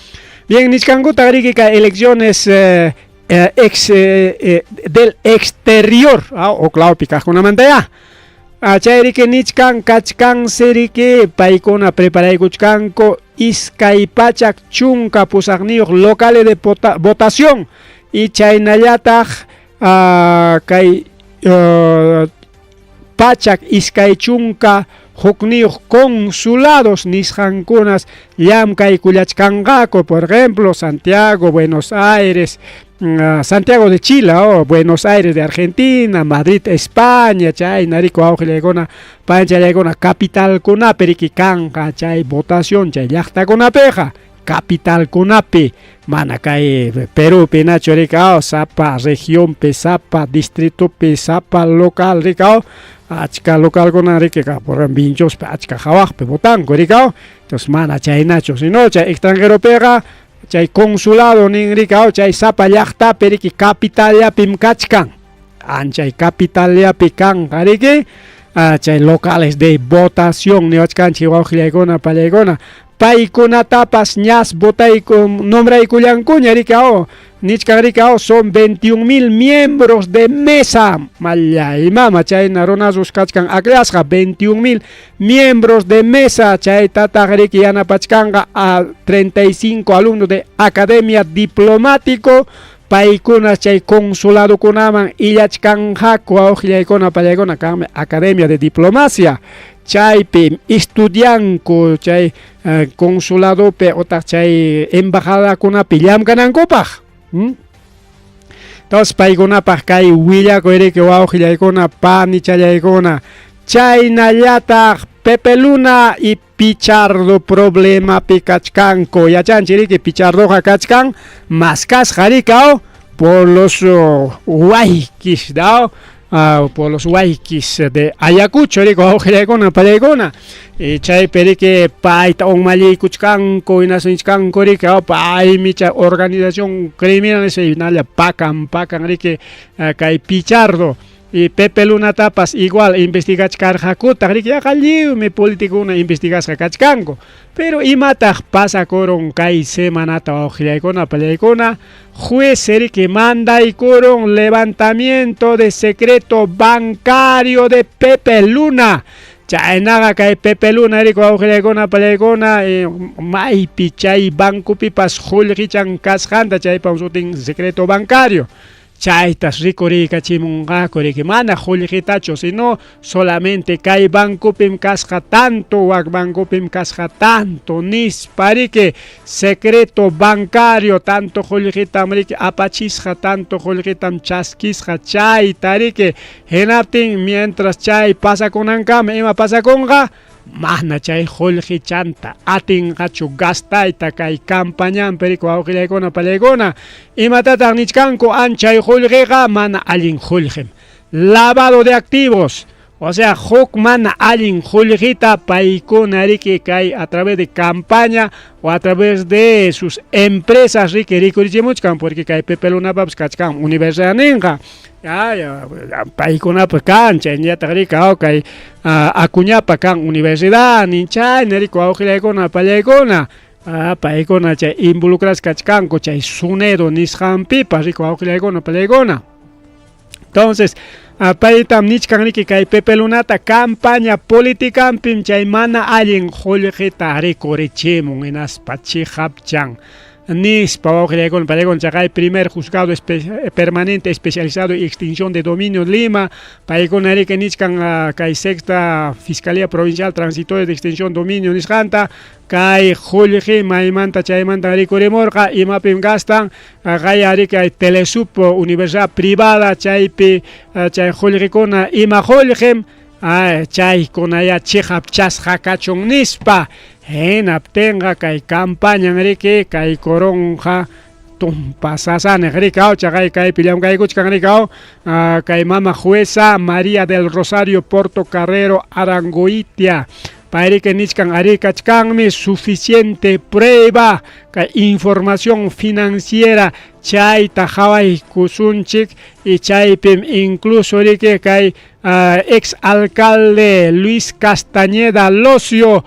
Bien, nichkankutaq riki kay elecciones ex del exterior huklawpi kaqkunamantayá. Chay riki nichkan kachkansi riki paykuna preparaykuchkanku 218 locales de votación y chaynallataq kay 121 consulados nisqankunas llamkaykullachkanqaku, por ejemplo, Santiago, Buenos Aires, Santiago de Chile, Buenos Aires de Argentina, Madrid, España, chayna riki wawqillaykuna panchallaykuna capitalkunapi riki kanqa chay votación chay llaqtakunapiqa capitalkunapi, mana kay Perupi nachu riki sapa regionpi, sapa distritopi, sapa local riki achka localkuna riki por ejemplo Vinchospi achka hawaqpi votanku riki, entonces mana chaynachu, sino chay extranjeropiqa chay consulado nin riki chay sapa llaqtapi riki capitallapim kachkan, anchay capitallapi kanqa riki chay locales de votación niwachkanchik wawqillaykuna pallaykuna paykunatapas ñas votayku nombraykullankuña riki nichkan riki son 21.000 miembros de mesa, mallay mama chayna runasus kachkan akllashqa 21.000 miembros de mesa, chaytataq riki yanapachkanqa a 35 alumnos de academia diplomático paykuna chay consuladokunaman illachkanqaku wawqillaykuna pallaykuna kanmi academia de diplomacia chaypi estudianku chay consuladopi utaq chay embajadakunapi llamkanankupaq. Entonces paykunapaq kay willakuy riki wawqillaykuna panichallaykuna chaynallataq Pepe Luna y Pichardo problemapi kachkanku, yachanchik riki Pichardoqa kachkan maskasqa riki por los waykis, ¿no? Por los waykis de Ayacucho riki wawqillaykuna pallaykuna y chaypi riki payta umalliykuchkanku hinasnichkanku riki paymi chay organización criminal hinalla pakan pakan riki kay Pichardo. Y Pepe Lunatapas igual investigachkarqakutaq riki yaqa lliwmi politikuna investigasqa kachkanku. Pero imataq pasakurun kay semanata wawqillaykuna pallaykuna, juez riki mandaykurun levantamiento de secreto bancario de Pepe Luna. Chaynaqa kay Pepe Luna riki wawqillaykuna pallaykuna maypi chay bancopipas qullqichan kasqanta chaypam sutin secreto bancario. Chaytas rikuriykachimunqaku riki mana qullqitachu sino solamente kay bancopim kasqa tanto wak bancopim kasqa tanto nispa riki secreto bancario tanto qullqitam riki apachisqa tanto qullqitam chaskisqa chayta riki hinaptin mientras chay pasakunankama ima pasakunqa mana chay qullqichanta atinqachu gastayta kay campañanpi riki wawqillaykuna pallaykuna imatataq nichkanku anchay qullqiqa mana allin qullqim lavado de activos. O sea, huk mana allin qullqita paykuna riki kay a través de campaña o a través de sus empresas riki rikurichimuchkan, porque kay Pepe Lunapapas kachkan universidadninqa. Ya, ya, paykunapa kan, chaynallataq riki kay Acuñapa kan universidadnin, chayna riki wawqillaykuna pallaykuna. Paykuna chay involucrasqa kachkanku chay Sunedo nisqanpipas riki wawqillaykuna pallaykuna. Entonces, paytam nichkan riki kay Pepe Lunata campaña politicanpim chay mana allin qullqita rikurichimun hinaspa chiqapchan nispa wawqillaykuna pallaykuna. Chaqay primer juzgado permanente especializado y extinción de dominio Lima paykuna riki nichkan kay sexta Fiscalía Provincial Transitoria de Extinción Dominio nisqanta kay qullqi maymanta chaymanta rikurimurqa imapim gastan qaya riki kay Telesup universidad privada chaypi chay qullqikuna ima qullqim chaykunaya chiqapchasqa kachun nispa. Hinaptinqa kay campañan riki kay coronja tumpasasaniq riki chaqay kaypi llamkaykuchkan riki kay mama jueza María del Rosario Porto Carrero Arangoitia payriki nichkan arí kachkanmi suficiente prueba kay información financiera chayta qhawaykusunchik y chaypim incluso riki kay ex alcalde Luis Castañeda Locio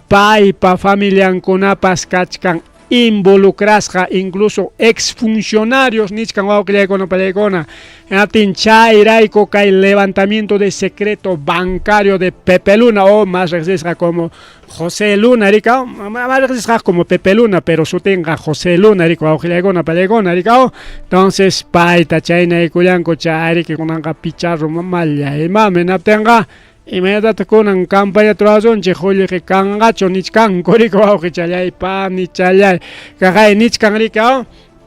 paypa familiankunapas kachkan involucrasqa incluso exfuncionarios nichkan wawqillaykuna pallaykuna. Hinaptin chayrayku kay levantamiento de secreto bancario de Pepe Luna o más riqsisqa como José Luna rika, más riqsisqa como Pepe Luna, pero sutinqa José Luna rika wawqillaykuna pallaykuna rika. Entonces payta chaynaykullanku chayriki kunanqa picharro mallay mami hinaptinqa imaynataq kunan campaña rurasunchik qullqi kanqachu nichkanku riki wawqichallay panichalay kaqay nichkan riki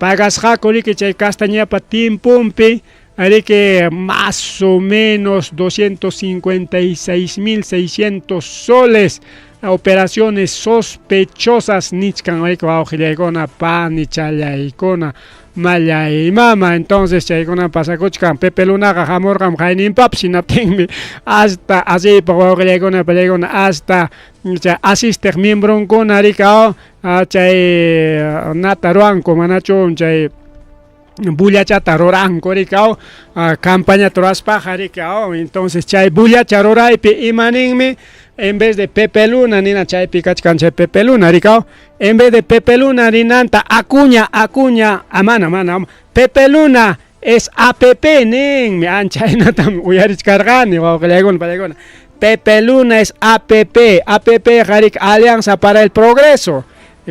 pagasqaku riki chay Castañedapa tiemponpi riki más o menos 256.600 soles operaciones sospechosas nichkan riki wawqillaykuna panichallaykuna mallay mama. Entonces chaykuna pasakuchkan. Pepe Lunaqa hamurqam hayninpapas, hinaptinmi hasta asiypaq wawqillaykuna pallaykuna hasta chay asisteq miembronkuna riki chay nata ruwanku manachu chay bullachata ruranku riki campañata ruraspaqa riki. Entonces chay bullacha ruraypi ima ninmi, en vez de Pepe Luna nina chaypi kachkan chay Pepe Luna riki, en vez de Pepe Luna rinanta Acuña, Acuña, mana mana Pepe Luna es APP ninmi, anchaynatam uyarichkarqani wawqillaykuna pallaykuna. Pepe Luna es APP, APP riki Alianza para el Progreso,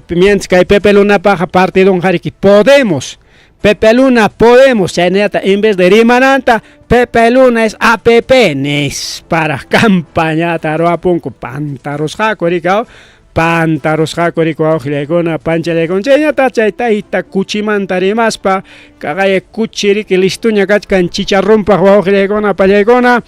mientras kay Pepe Lunapaqa partidun riki Podemos. Pepe Luna Podemos, chaynata en vez de rimananta Pepe Luna es APP nispara campañata ruwapunku pantarusqaku riki pantarusqaku riki wawqillaykuna panchallaykuna. Chaynata chay tayta kuchimanta rimaspa kaqay kuchi riki listuña kachkan chicharrunpaq wawqillaykuna pallaykuna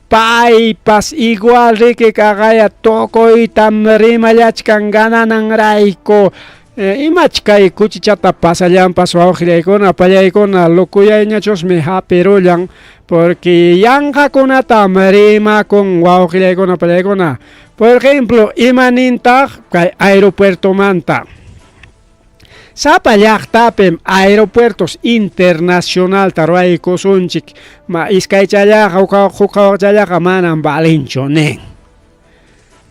paypas igual riki kaqaya tukuytam rimallachkan ganananrayku. Imach kay kuchichata pasallanpas wawqillaykuna pallaykuna lokuyayñachusmi hapirullan porque yanqakunatam rimakun wawqillaykuna pallaykuna. Por ejemplo, ima nintaq kay aeropuertomanta? Sapa llaqtapim aeropuertos internacionalta ruwaykusunchik, ma iskaychallaqa huk manam valinchu nin.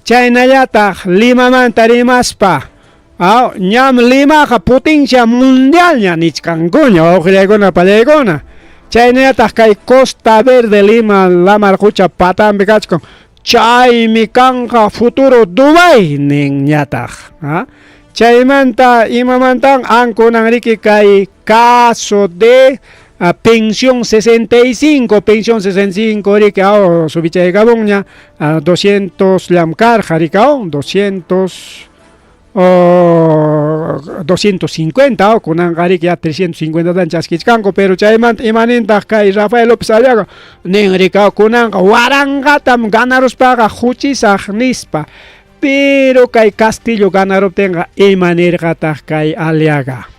Chaynallataq Limamanta rimaspa, ñam Limaqa potencia mundialña nichkankuña wawqillaykuna pallaykuna. Chaynallataq kay Costa Verde Lima lamar qucha patanpi kachkan, chaymi kanqa futuro Dubai ninñataq. Chaymanta imamantan ankunan riki kay caso de pensión 65, pensión 65 riki subichaykamunña 200 llamkarqa riki 200 o 250 kunanqa riki ya 350 tan chaskichkanku, pero chaymanta imanintaq kay Rafael López Aliaga nin riki kunanqa waranqatam ganaruspaqa huchisaq nispa. Pero kay Castillo ganaruptinqa ima nirqataq kay Aliaga?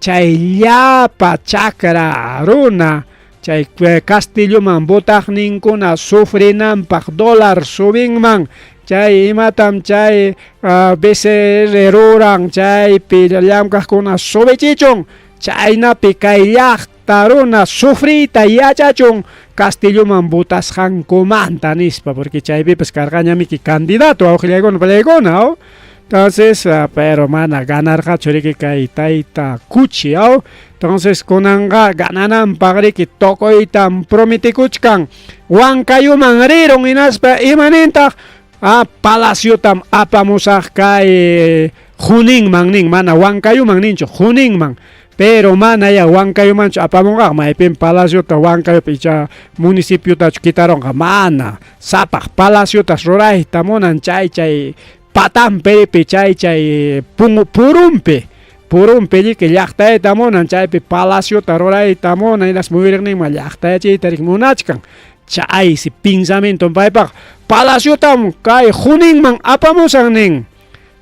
Chay llapa chakra runa Chay castilloman votaqninkuna sufrinanpaq dólar subinman, chay imatam chay BCR ruran chaypi llamkaqkuna subichichun, chaynapi kay llaqta runa sufriyta yachachun castilloman votasqankumanta nispa, porque chaypipas karqañamiki candidato wawqillaykuna pallaykuna, aw. Entonces, pero mana ganarqachu riki kay tayta Kuchi, aw. Entonces kunanqa ganananpaq riki tukuytam prometikuchkan. Huancayuman rirun hinaspa imanintaq? Ah, palaciotam apamusaq kay Juninman nin, mana Huancayuman ninchu, Juninman. Pero mana ya Huancayumanchu apamunqa, maypim palaciota Huancayupi icha municipiotachu quitarunqa, mana. Sapaq palaciotas rurayta munan chay chay patanpiripi chay chay purunpi. Purunpi riki llaqtayta munan, chaypi palaciota rurayta munan, hinaspa muyuriqninman llaqtayachiyta riki munachkan. Chaysi pensamienton paypaq, palaciotam kay Juninman apamusan nin.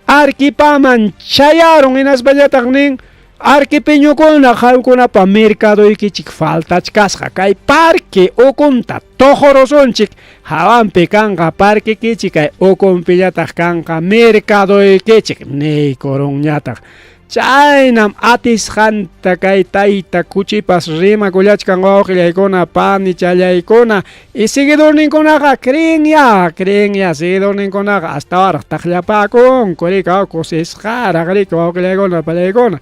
Arquipaman chayarun hinaspallataq nin, Arquipeñokuna qamkunapa mercadoykichik faltachkasqa, kay parque ukunta tuqurusunchik, hawanpi kanqa parquekichik, kay ukunpillataq kanqa mercadoykichik, niykurunñataq. Chaynam atisqanta kay tayta Kuchipas rimakullachkan wawqillaykuna, panichallaykuna, y seguidorninkunaqa creenyá, creenyá seguidorninkunaqa astawanraq taqllapakunku riki, kusisqaraq riki wawqillaykuna, pallaykuna.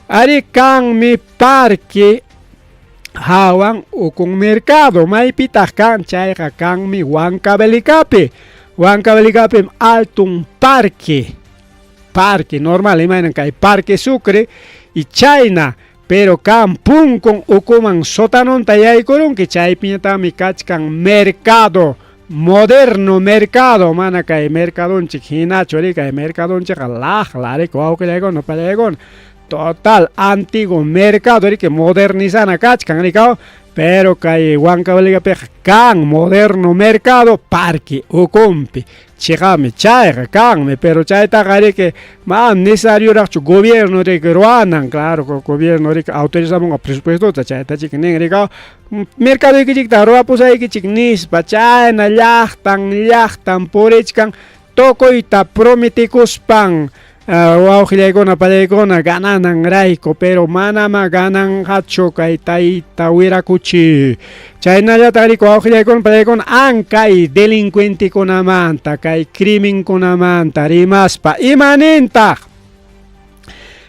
Arí kanmi parque hawan ukun mercado, maypitaq kan? Chayqa kanmi Huancavelicapi. Huancavelicapim altun parque. Parque normal imaynan kay Parque Sucre y chayna, pero kan punkun ukuman sotanonta yaykurunki, chaypiñataqmi kachkan mercado, moderno mercado, mana kay mercadonchik hinachu ri, kay mercadonchikqa laqla riki wawqillaykuna pallaykuna, total antiguo mercado riki modernizana kachkan rikaw, pero kay Huancavelicapiqa kan moderno mercado parque ukunpi. Chiqapmi chayqa kanmi, pero chaytaqa riki manam necesarioraqchu gobierno riki ruwanan, claro gobierno riki autorizamunqa presupuestota chayta chiki nin rikaw, mercadoykichikta ruwapusaykichik nispa, chayna llaqtan llaqtan purichkan tukuyta prometikuspan wawqillaykuna pallaykuna ganananrayku, pero manama gananqachu kay tayta Wirakuchi. Chaynallataq riki wawqillaykuna pallaykuna an kay delincuentekunamanta, kay crimenkunamanta rimaspa, imanintaq?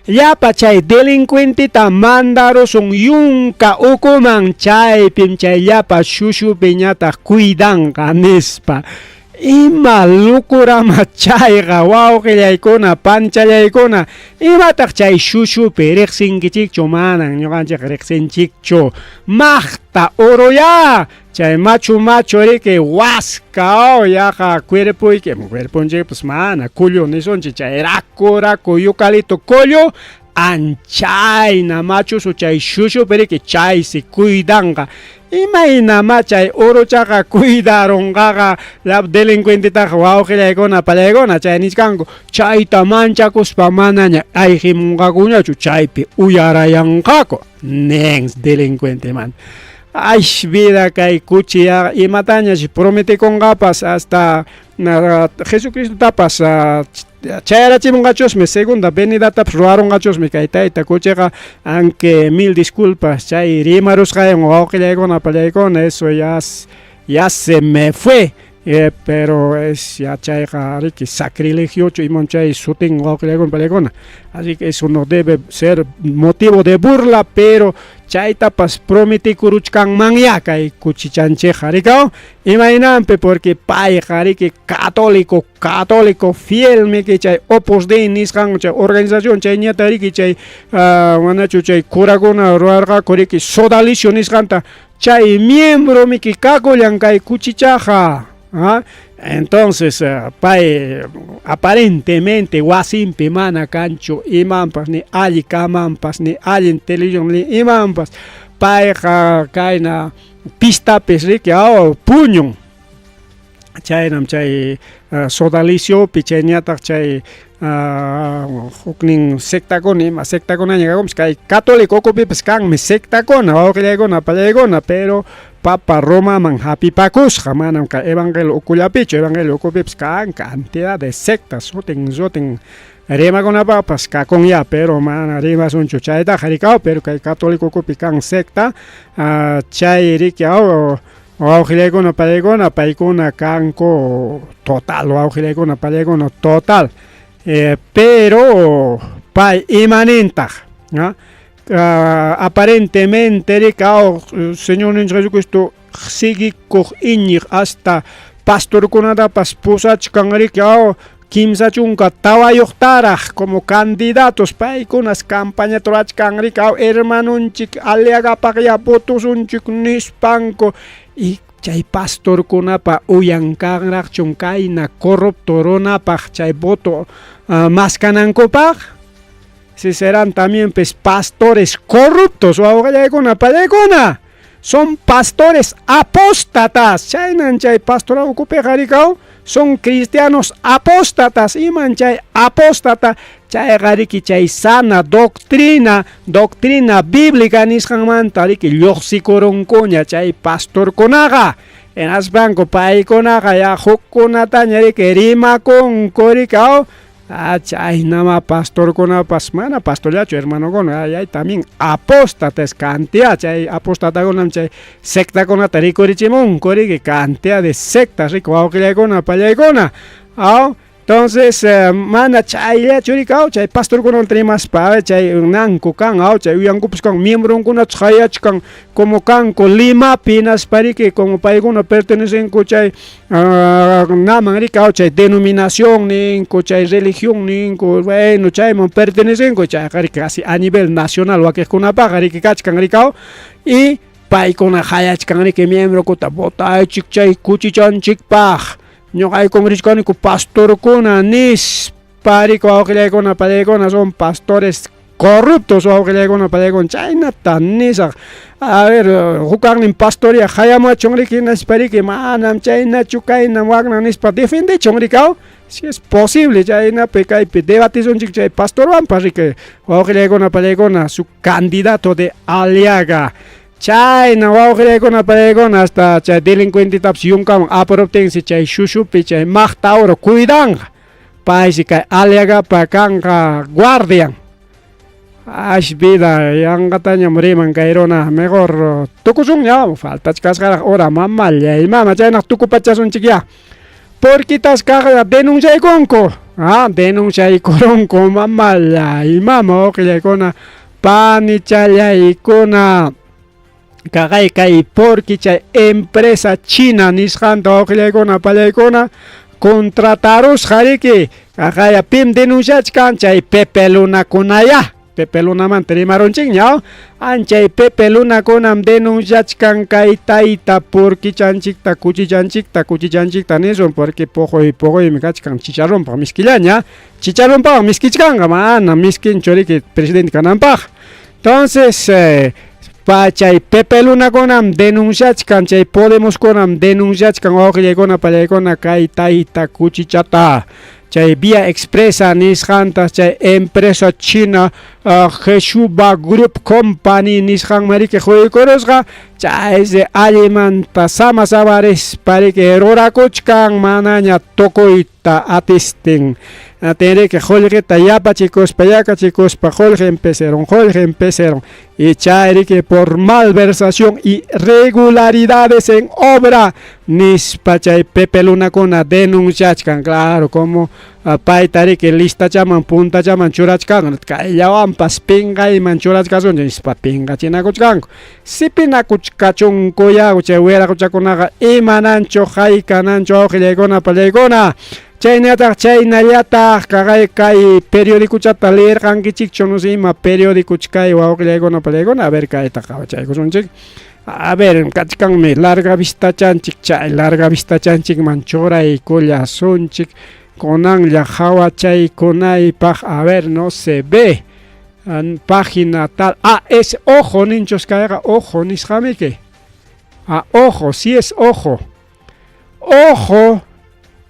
Llapa chay delincuenteta mandarusun yunka ukuman, chaypim chay llapa shushupiñataq cuidanqa nispa. Ima locurama chayqa wawqillaykuna, panchallaykuna, imataq chay shushupi riqsinkichikchu? Manan ñuqanchik riqsinchikchu. Maqta uruyá, chay machu machu riki waska o yaqa cuerpoyki, cuerponchikpas mana kullu nisunchik, chay raku raku yucalito kullu, anchayna machusu chay shushupi riki chaysi cuidanqa. Imaynamá chay uruchaqa cuidarunqaqa llapa delincuentetaqa wawqillaykuna pallaykuna, chay nichkanku, chayta manchakuspa manaña ayqimunqakuñachu, chaypi uyarayanqaku nin delincuentemanta. Ay vida kay kuchi imatañash prometikunqapas, hasta Jesucristotapas chayarachimunqachusmi, segunda venidatapas ruwarunqachusmi kay tayta kuchiqa, aunque mil disculpas chay rimarusqaywan wawqillaykuna pallaykuna, eso ya se me fue. Pero es ya chayqa riki sacrilegiochu iman chay sutin wawqillaykuna pallaykuna, así que eso no debe ser motivo de burla, pero chaytapas prometikuruchkanmanya kay kuchichanchikqa rikaw, imaynanpi, porque payqa riki católico, católico fielmi chay Opus Dei nisqan chay organización chayñata riki chay manachu chay curakuna ruwarqaku riki sodalicio nisqanta, chay miembro miki kakullan kay kuchichaqa. Entonces pay aparentemente wasinpi mana kanchu imanpas, ni alli kamanpas, ni allin televisión, ni imanpas, payqa kayna pistapis riki puñun. Chaynam chay Sodaliciopi chayñataq chay huknin sectakuna ima sectakunaña kakunpas kay católico ukupipas kanmi sectakuna wawqillaykuna pallaykuna pero papa Romaman hapipakusqa manam kay evangelio ukullapichu evangelio ukupipas kan cantidad de sectas sutin sutin rimakunapaqpas kakunyá pero mana rimasunchu chaytaqa rikaw pero kay católico ukupi kan secta chay riki aw wawqillaykuna pallaykuna paykuna kanku total wawqillaykuna pallaykuna total pero pay imanintaq aparentemente rikaw Señorninchik Jesucristo siguikuq iñiq hasta pastorkunatapas pusachkan riki aw 34yuqtaraq como candidatos paykunas campañata rurachkan riki aw hermanunchik Aliagapaqya votosunchik nispanku y chay pastorkunapa uyan kanraqchun kayna corrupto runapaq chay voto maskanankupaq si serán también pues pastores corruptos wawqillaykuna pallaykuna son pastores apóstatas chaynan chay pastora ukupiqa rikaw son cristianos apóstatas iman chay apóstata chayqa riki chay sana doctrina doctrina bíblica nisqanmanta riki lluqsikurunkuña chay pastorkunaqa hinaspanku paykunaqa ya hukkunataña riki rimakunku rikaw chaynama pastorkunapas mana pastorllachu hermanokuna hay también apóstatas cantidad chay apostatakunam chay sectakunata rikurichimunku riki cantidad de sectas riki wawqillaykuna pallaykuna aw entonces mana chayllachu riki aw chay pastorkunamanta rimaspa chay nanku kan aw chay uyankupas kan miembronkunata qayachkan como kanku Limapi hinaspa riki como paykuna pertenecenku chay naman riki aw chay denominación ninku chay religión ninku bueno chayman pertenecenku chayqa riki casi a nivel nacional wakiqkunapaqa riki kachkan rikaw y paykuna qayachkan riki miembrokuta votaychik chay kuchichanchikpaq ñuqaykum richkaniku pastorkuna nispa riki wawqillaykuna pallaykuna son pastores corruptos wawqillaykuna pallaykuna chaynata nisaq a ver hukaqnin pastoria qayamachun riki hinaspa riki manam chaynachu kaynam wakna nispa defendechun rikaw si es posible chaynapi kaypi debatisunchik chay pastorwanpas riki wawqillaykuna pallaykuna su candidato de Aliaga chayna wawqillaykuna pallaykuna hasta chay delincuentetapas yunkaman aparuptinsi chay shushupi chay maqta oro cuidanqa paysi kay Aliagapa kanqa guardian ash vida yanqatañam riman kay runa mejor tukusunña faltachkasqaraq hora mamallay mama chaynaq tukupachasunchikyá porquitas kaq denunciaykunku denunciaykurunku mamallay mama wawqillaykuna panichallaykuna kaqay kay porque chay empresa china nisqanta wawqillaykuna pallaykuna contratarusqa riki kaqaya pim denunciachkan chay Pepe Lunakunaya Pepe Lunamanta rimarunchikña anchay Pepe Lunakunam denunciachkan kay tayta porquichanchikta kuchichanchikta kuchichanchikta nisun porque puquy puquymi kachkan chicharronpaq miskillaña chicharronpaq miskichkanqa mana miskinchu riki presidente kananpaq entonces chay Pepe Lunakunam denunciachkan chay Podemoskunam denunciachkan wawqillaykuna pallaykuna kay tayta kuchichata chay Vía Expresa nisqanta chay empresa china Jeshuba Group Company nisqanman riki quykurusqa chaysi allimanta sama samarispa riki rurakuchkan manaña tukuyta atistin atinriki qullqita yapachikuspa yakachikuspa qullqi empezaron y chay riki por malversación y irregularidades en obra nispa chay Pepe Lunakuna denunciachkan claro como payta riki listachaman puntachaman churachkan kayllawanpas pinqayman churachkasunchik nispa pinqachinakuchkanku sipinakuchkachunkuya chay wiraquchakunaqa imananchu haykananchu wawqillaykuna pallaykuna chaynataq chaynallataq kaqay kay periodicochata leerqankichikchu no sé ima periodicoch kay wawqillaykuna pallaykuna a ver kayta qawachaykusunchik a ver kachkanmi larga vistachanchik chay larga vistachanchikman churaykullasunchik kunanlla qhawachaykunaypaq a ver no se ve página tal es ojo ninchus kayqa ojo nisqamiki ojo si es ojo ojo.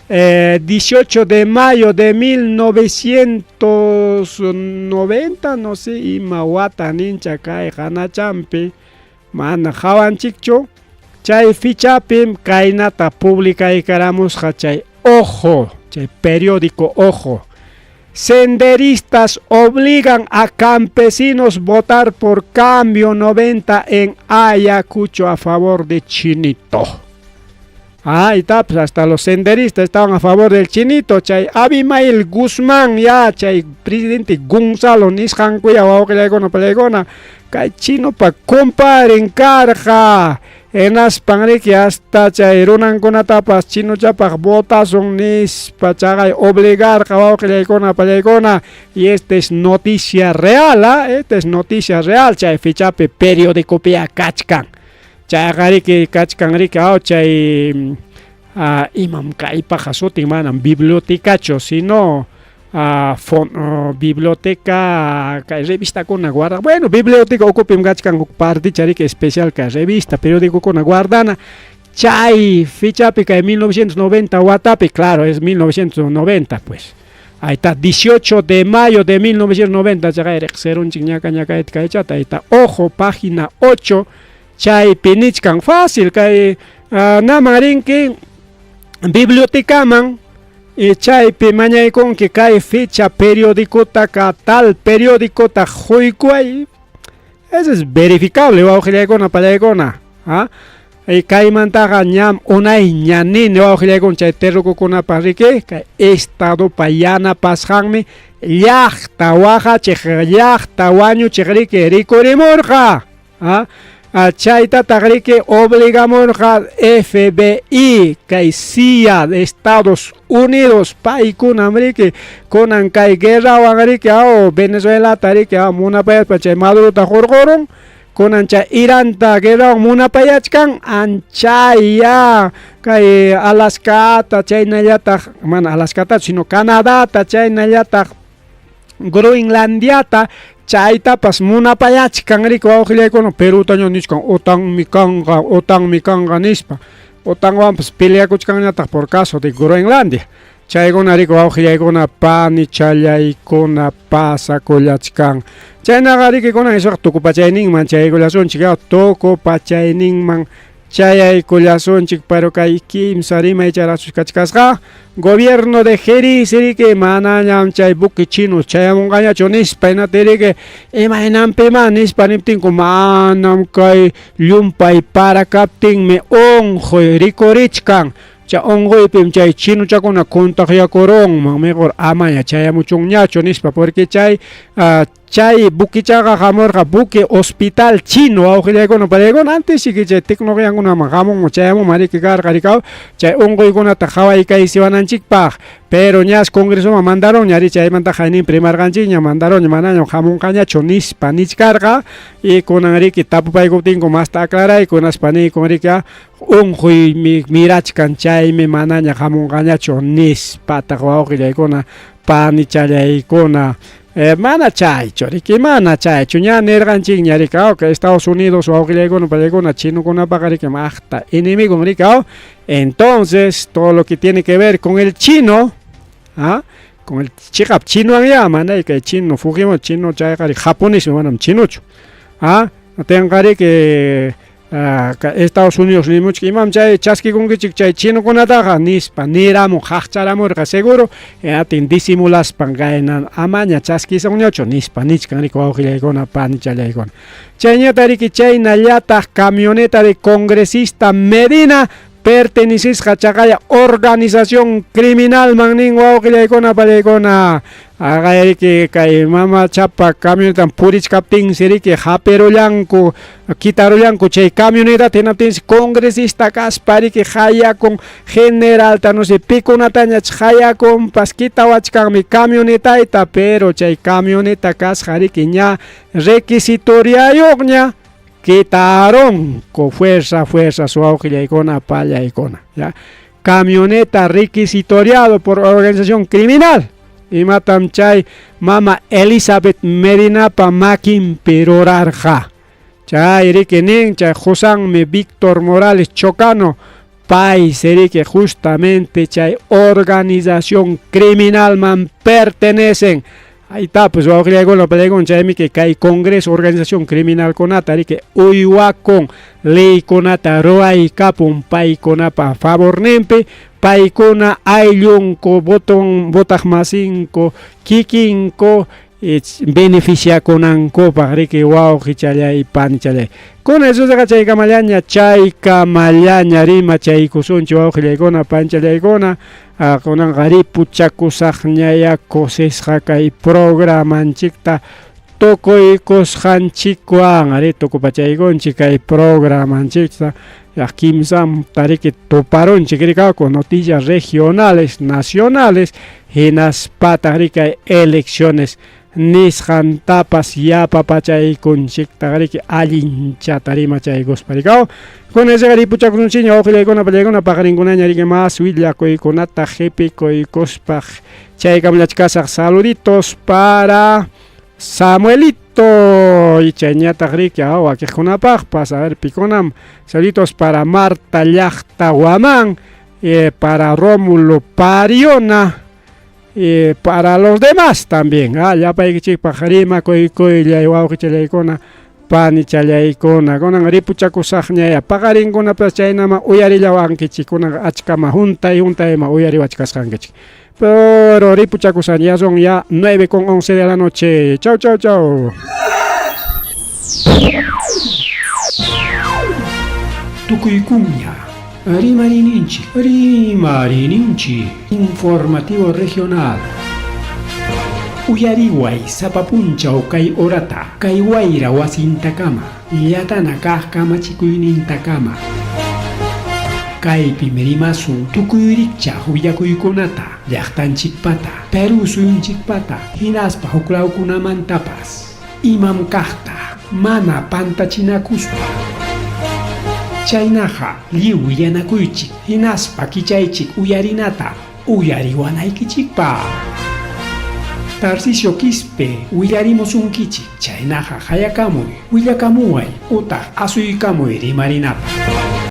18 de mayo de 1990, no sé, ima wata nincha kay qanachampi, mana qawanchikchu, chay fichapim kaynata publicaykaramusqa chay Ojo, chay periódico Ojo. Senderistas obligan a campesinos votar por Cambio 90 en Ayacucho a favor de Chinito. Ahí está, pues hasta los senderistas estaban a favor del Chinito. Chay Abimael Guzmán, ya, chay presidente Gonzalo nisqankuya wawqillaykuna pallaykuna, kay chinopa compadren karqa. Hinaspan riki hasta chay runankunatapas chinochapaq votasun nispa chaqay obligarqa wawqillaykuna pallaykuna. Y esta es noticia real, ¿ah? Esta es noticia real, chay fichapi periodicopiya kachkan. Chayqa riki kachkan riki aw chay imam kaypaqa sutin, manam bibliotecachu, sino biblioteca kay revistakuna guarda. Bueno, biblioteca ukupim kachkan huk particha riki especial kay revista, periódicokuna guardana. Chay fichapi kay 1990 watapi, claro, es 1990 pues. Ahí está, 18 de mayo de 1990, chaqay riqsirunchik ñaka ñakayta kaychata. Ahí está, Ojo, página 8, chaypi nichkan fácil kay naman rinki bibliotecaman y chaypi mañaykunki kay fecha periódicota ka tal periódicota quykuway. Eso es verificable, wawqillaykuna pallaykuna. ¿Ah? Y kaymantaqa ñam unayña nini wawqillaykuna chay terrukukunapaq riki kay estadopa yanapasqanmi llaqta waqachiq llaqta wañuchiq riki rikurimurqa. ¿Ah? Chaytataq riki obligamurqa FBI kay CIA de Estados Unidos, paykunam riki kunan kay guerrawan riki aw Venezuelata riki aw munapayaspa chay Madurota hurqurun, kunan chay Iranta guerrawan munapayachkan, anchaya kay Alaskata chaynallataq, mana Alaskatachu sino Canadata chaynallataq Groenlandiata chaytapas munapayachkan riki wawqillaykuna, Perutaña nichkan OTANmi kanqa, OTANmi kanqa nispa, OTANwanpas peleakuchkanñataq por caso de Groenlandia. Chaykuna riki wawqillaykuna panichallaykuna pasakullachkan. Chaynaqa riki kunan isuqa tukupachayninman chayaykullasunchik, tukupachayninman chayaykullasunchik, pero kay kimsa rimaycharachus kachkasqa gobierno de Jeriz riki manañam chay buque chino chayamunqañachu nispa, hinata riki imaynanpima nispa niptinku manam kay llumpay para kaptinmi unquy rikurichkan, chay unquypim chay chinochakuna contagiokurunman, mejor amaña chayamuchunñachu nispa, porque chay chay buquichaqa hamurqa buque hospital chino wawqillaykuna pallaykuna, antes siki chay tecnologiakunaman hamunman chayamunman riki karqa rikaw chay unquykunata qhawaykaysiwananchikpaq, pero ñas congresoman mandaronña ri chaymantaqa hayninpi rimarqanchikña mandaronña manañam hamunqañachu nispa nichkarqa, y kunan riki tapupaykuptinku masta aclarayku hinaspa niykun riki unquy mirachkan chaymi manaña hamunqañachu nispataq wawqillaykuna panichallaykuna. Mana chaychu riki, mana chaychu, ña nirqanchikña riki, kay Estados Unidos wawqillaykuna pallaykuna chinokunapaqa riki maqta enemigon riki, entonces todo lo que tiene que ver con el chino, ¿ah? Con el chiqap chinowan ya, mana kay chino Fujimori chino chayqa riki japonesmi manam chinochu, ¿ah? Tinqa riki Estados Unidos nimuchka imam chay chaskikunkichik chay chinokunataqa nispa niramun qaqcharamurqa seguro, atin disimulaspan kayna amaña chaskisunñachu nispa nichkan riki wawqillaykuna panichallaykuna. Chayñata riki chaynallataq camioneta de congresista Medina pertenecisqa chaqaya organización criminalman nin wawqillaykuna pallaykuna. Aqay kay mama chapa camionetan purichkaptinsi riki hapirullanku kitarullanku chay camionetata, hinaptinsi congresista kaspa riki hayakun generalta no sé pikunatañach hayakunpas kitawachkanmi camionetayta, pero chay camioneta kasqa riki ña requisitoriayuqña kitarunku fuerza fuerza su wawqillaykuna pallaykuna, ya camioneta requisitoriado por organización criminal. Imatam chay mama Elizabeth Medinapa makinpi rurarqa. Chay riki nin chay Josanmi Víctor Morales Chocano Paysi riki justamente chay organización criminalman pertenecen. Aytapas wawqillaykuna palaykuna chaymiki kay Congreso organización criminalkunata riki uywakun leykunata ruwaykapun paykunapa favorninpi, paykuna ayllunku voton votaqmasinku kikinku beneficiakunankupaq riki wawqichallay panichallay. Kuna Jesusqa chaykamallaña chaykamallaña rimachaykusunchik wawqillaykuna panchallaykuna kunanqa ripuchakusaqñaya kusisqa kay programanchikta tukuykusqanchikwan ari tukupachaykunchik kay programanchikta ya kimsanta riki tuparunchik rikaku noticias regionales, nacionales hinaspataq riki elecciones nisqantapas yapapachaykunchiktaq riki allinchata rimachaykuspa rikaw kunaysiqa ripuchakusunchikña wawqillaykuna pallaykuna paqarinkunaña riki mas willakuykunata qipikuykuspa chaykamallachkasaq saluditos para Samuelito y chayñataq riki wakiqkunapaqpas a ver pikunam saluditos para Marta llaqta Guamán para Rómulo Pariona para los demás también llapaykichikpaq rimakuykuylay wawqichallaykuna panichallaykuna kunan ripuchakusaqñaya paqarinkunapas chaynama uyarillawankichik kunan achkama huntay huntayma uyariwachkasqankichik pero ripuchakusaq ya son ya 9:11 de la noche. Chau, chau, chau. Tukuykuña rimarininchik rimarininchik informativo regional. Uyariway sapa punchaw kay horata kay wayra wasintakama llatana kaq kamachikuynintakama. Kaypim rimasun tukuy rikchaq willakuykunata llaqtanchikpata, Perú suyunchikpata hinaspa huklawkunamantapas imam kaqta mana pantachinakuspa. Chaynaqa lliw willanakuychik hinaspa kichaychik uyarinata uyariwanaykichikpaq. Tarcisio Quispe willarimusunkichik chaynaqa hayakamuy willakamuway utaq asuykamuy rimarinapaq.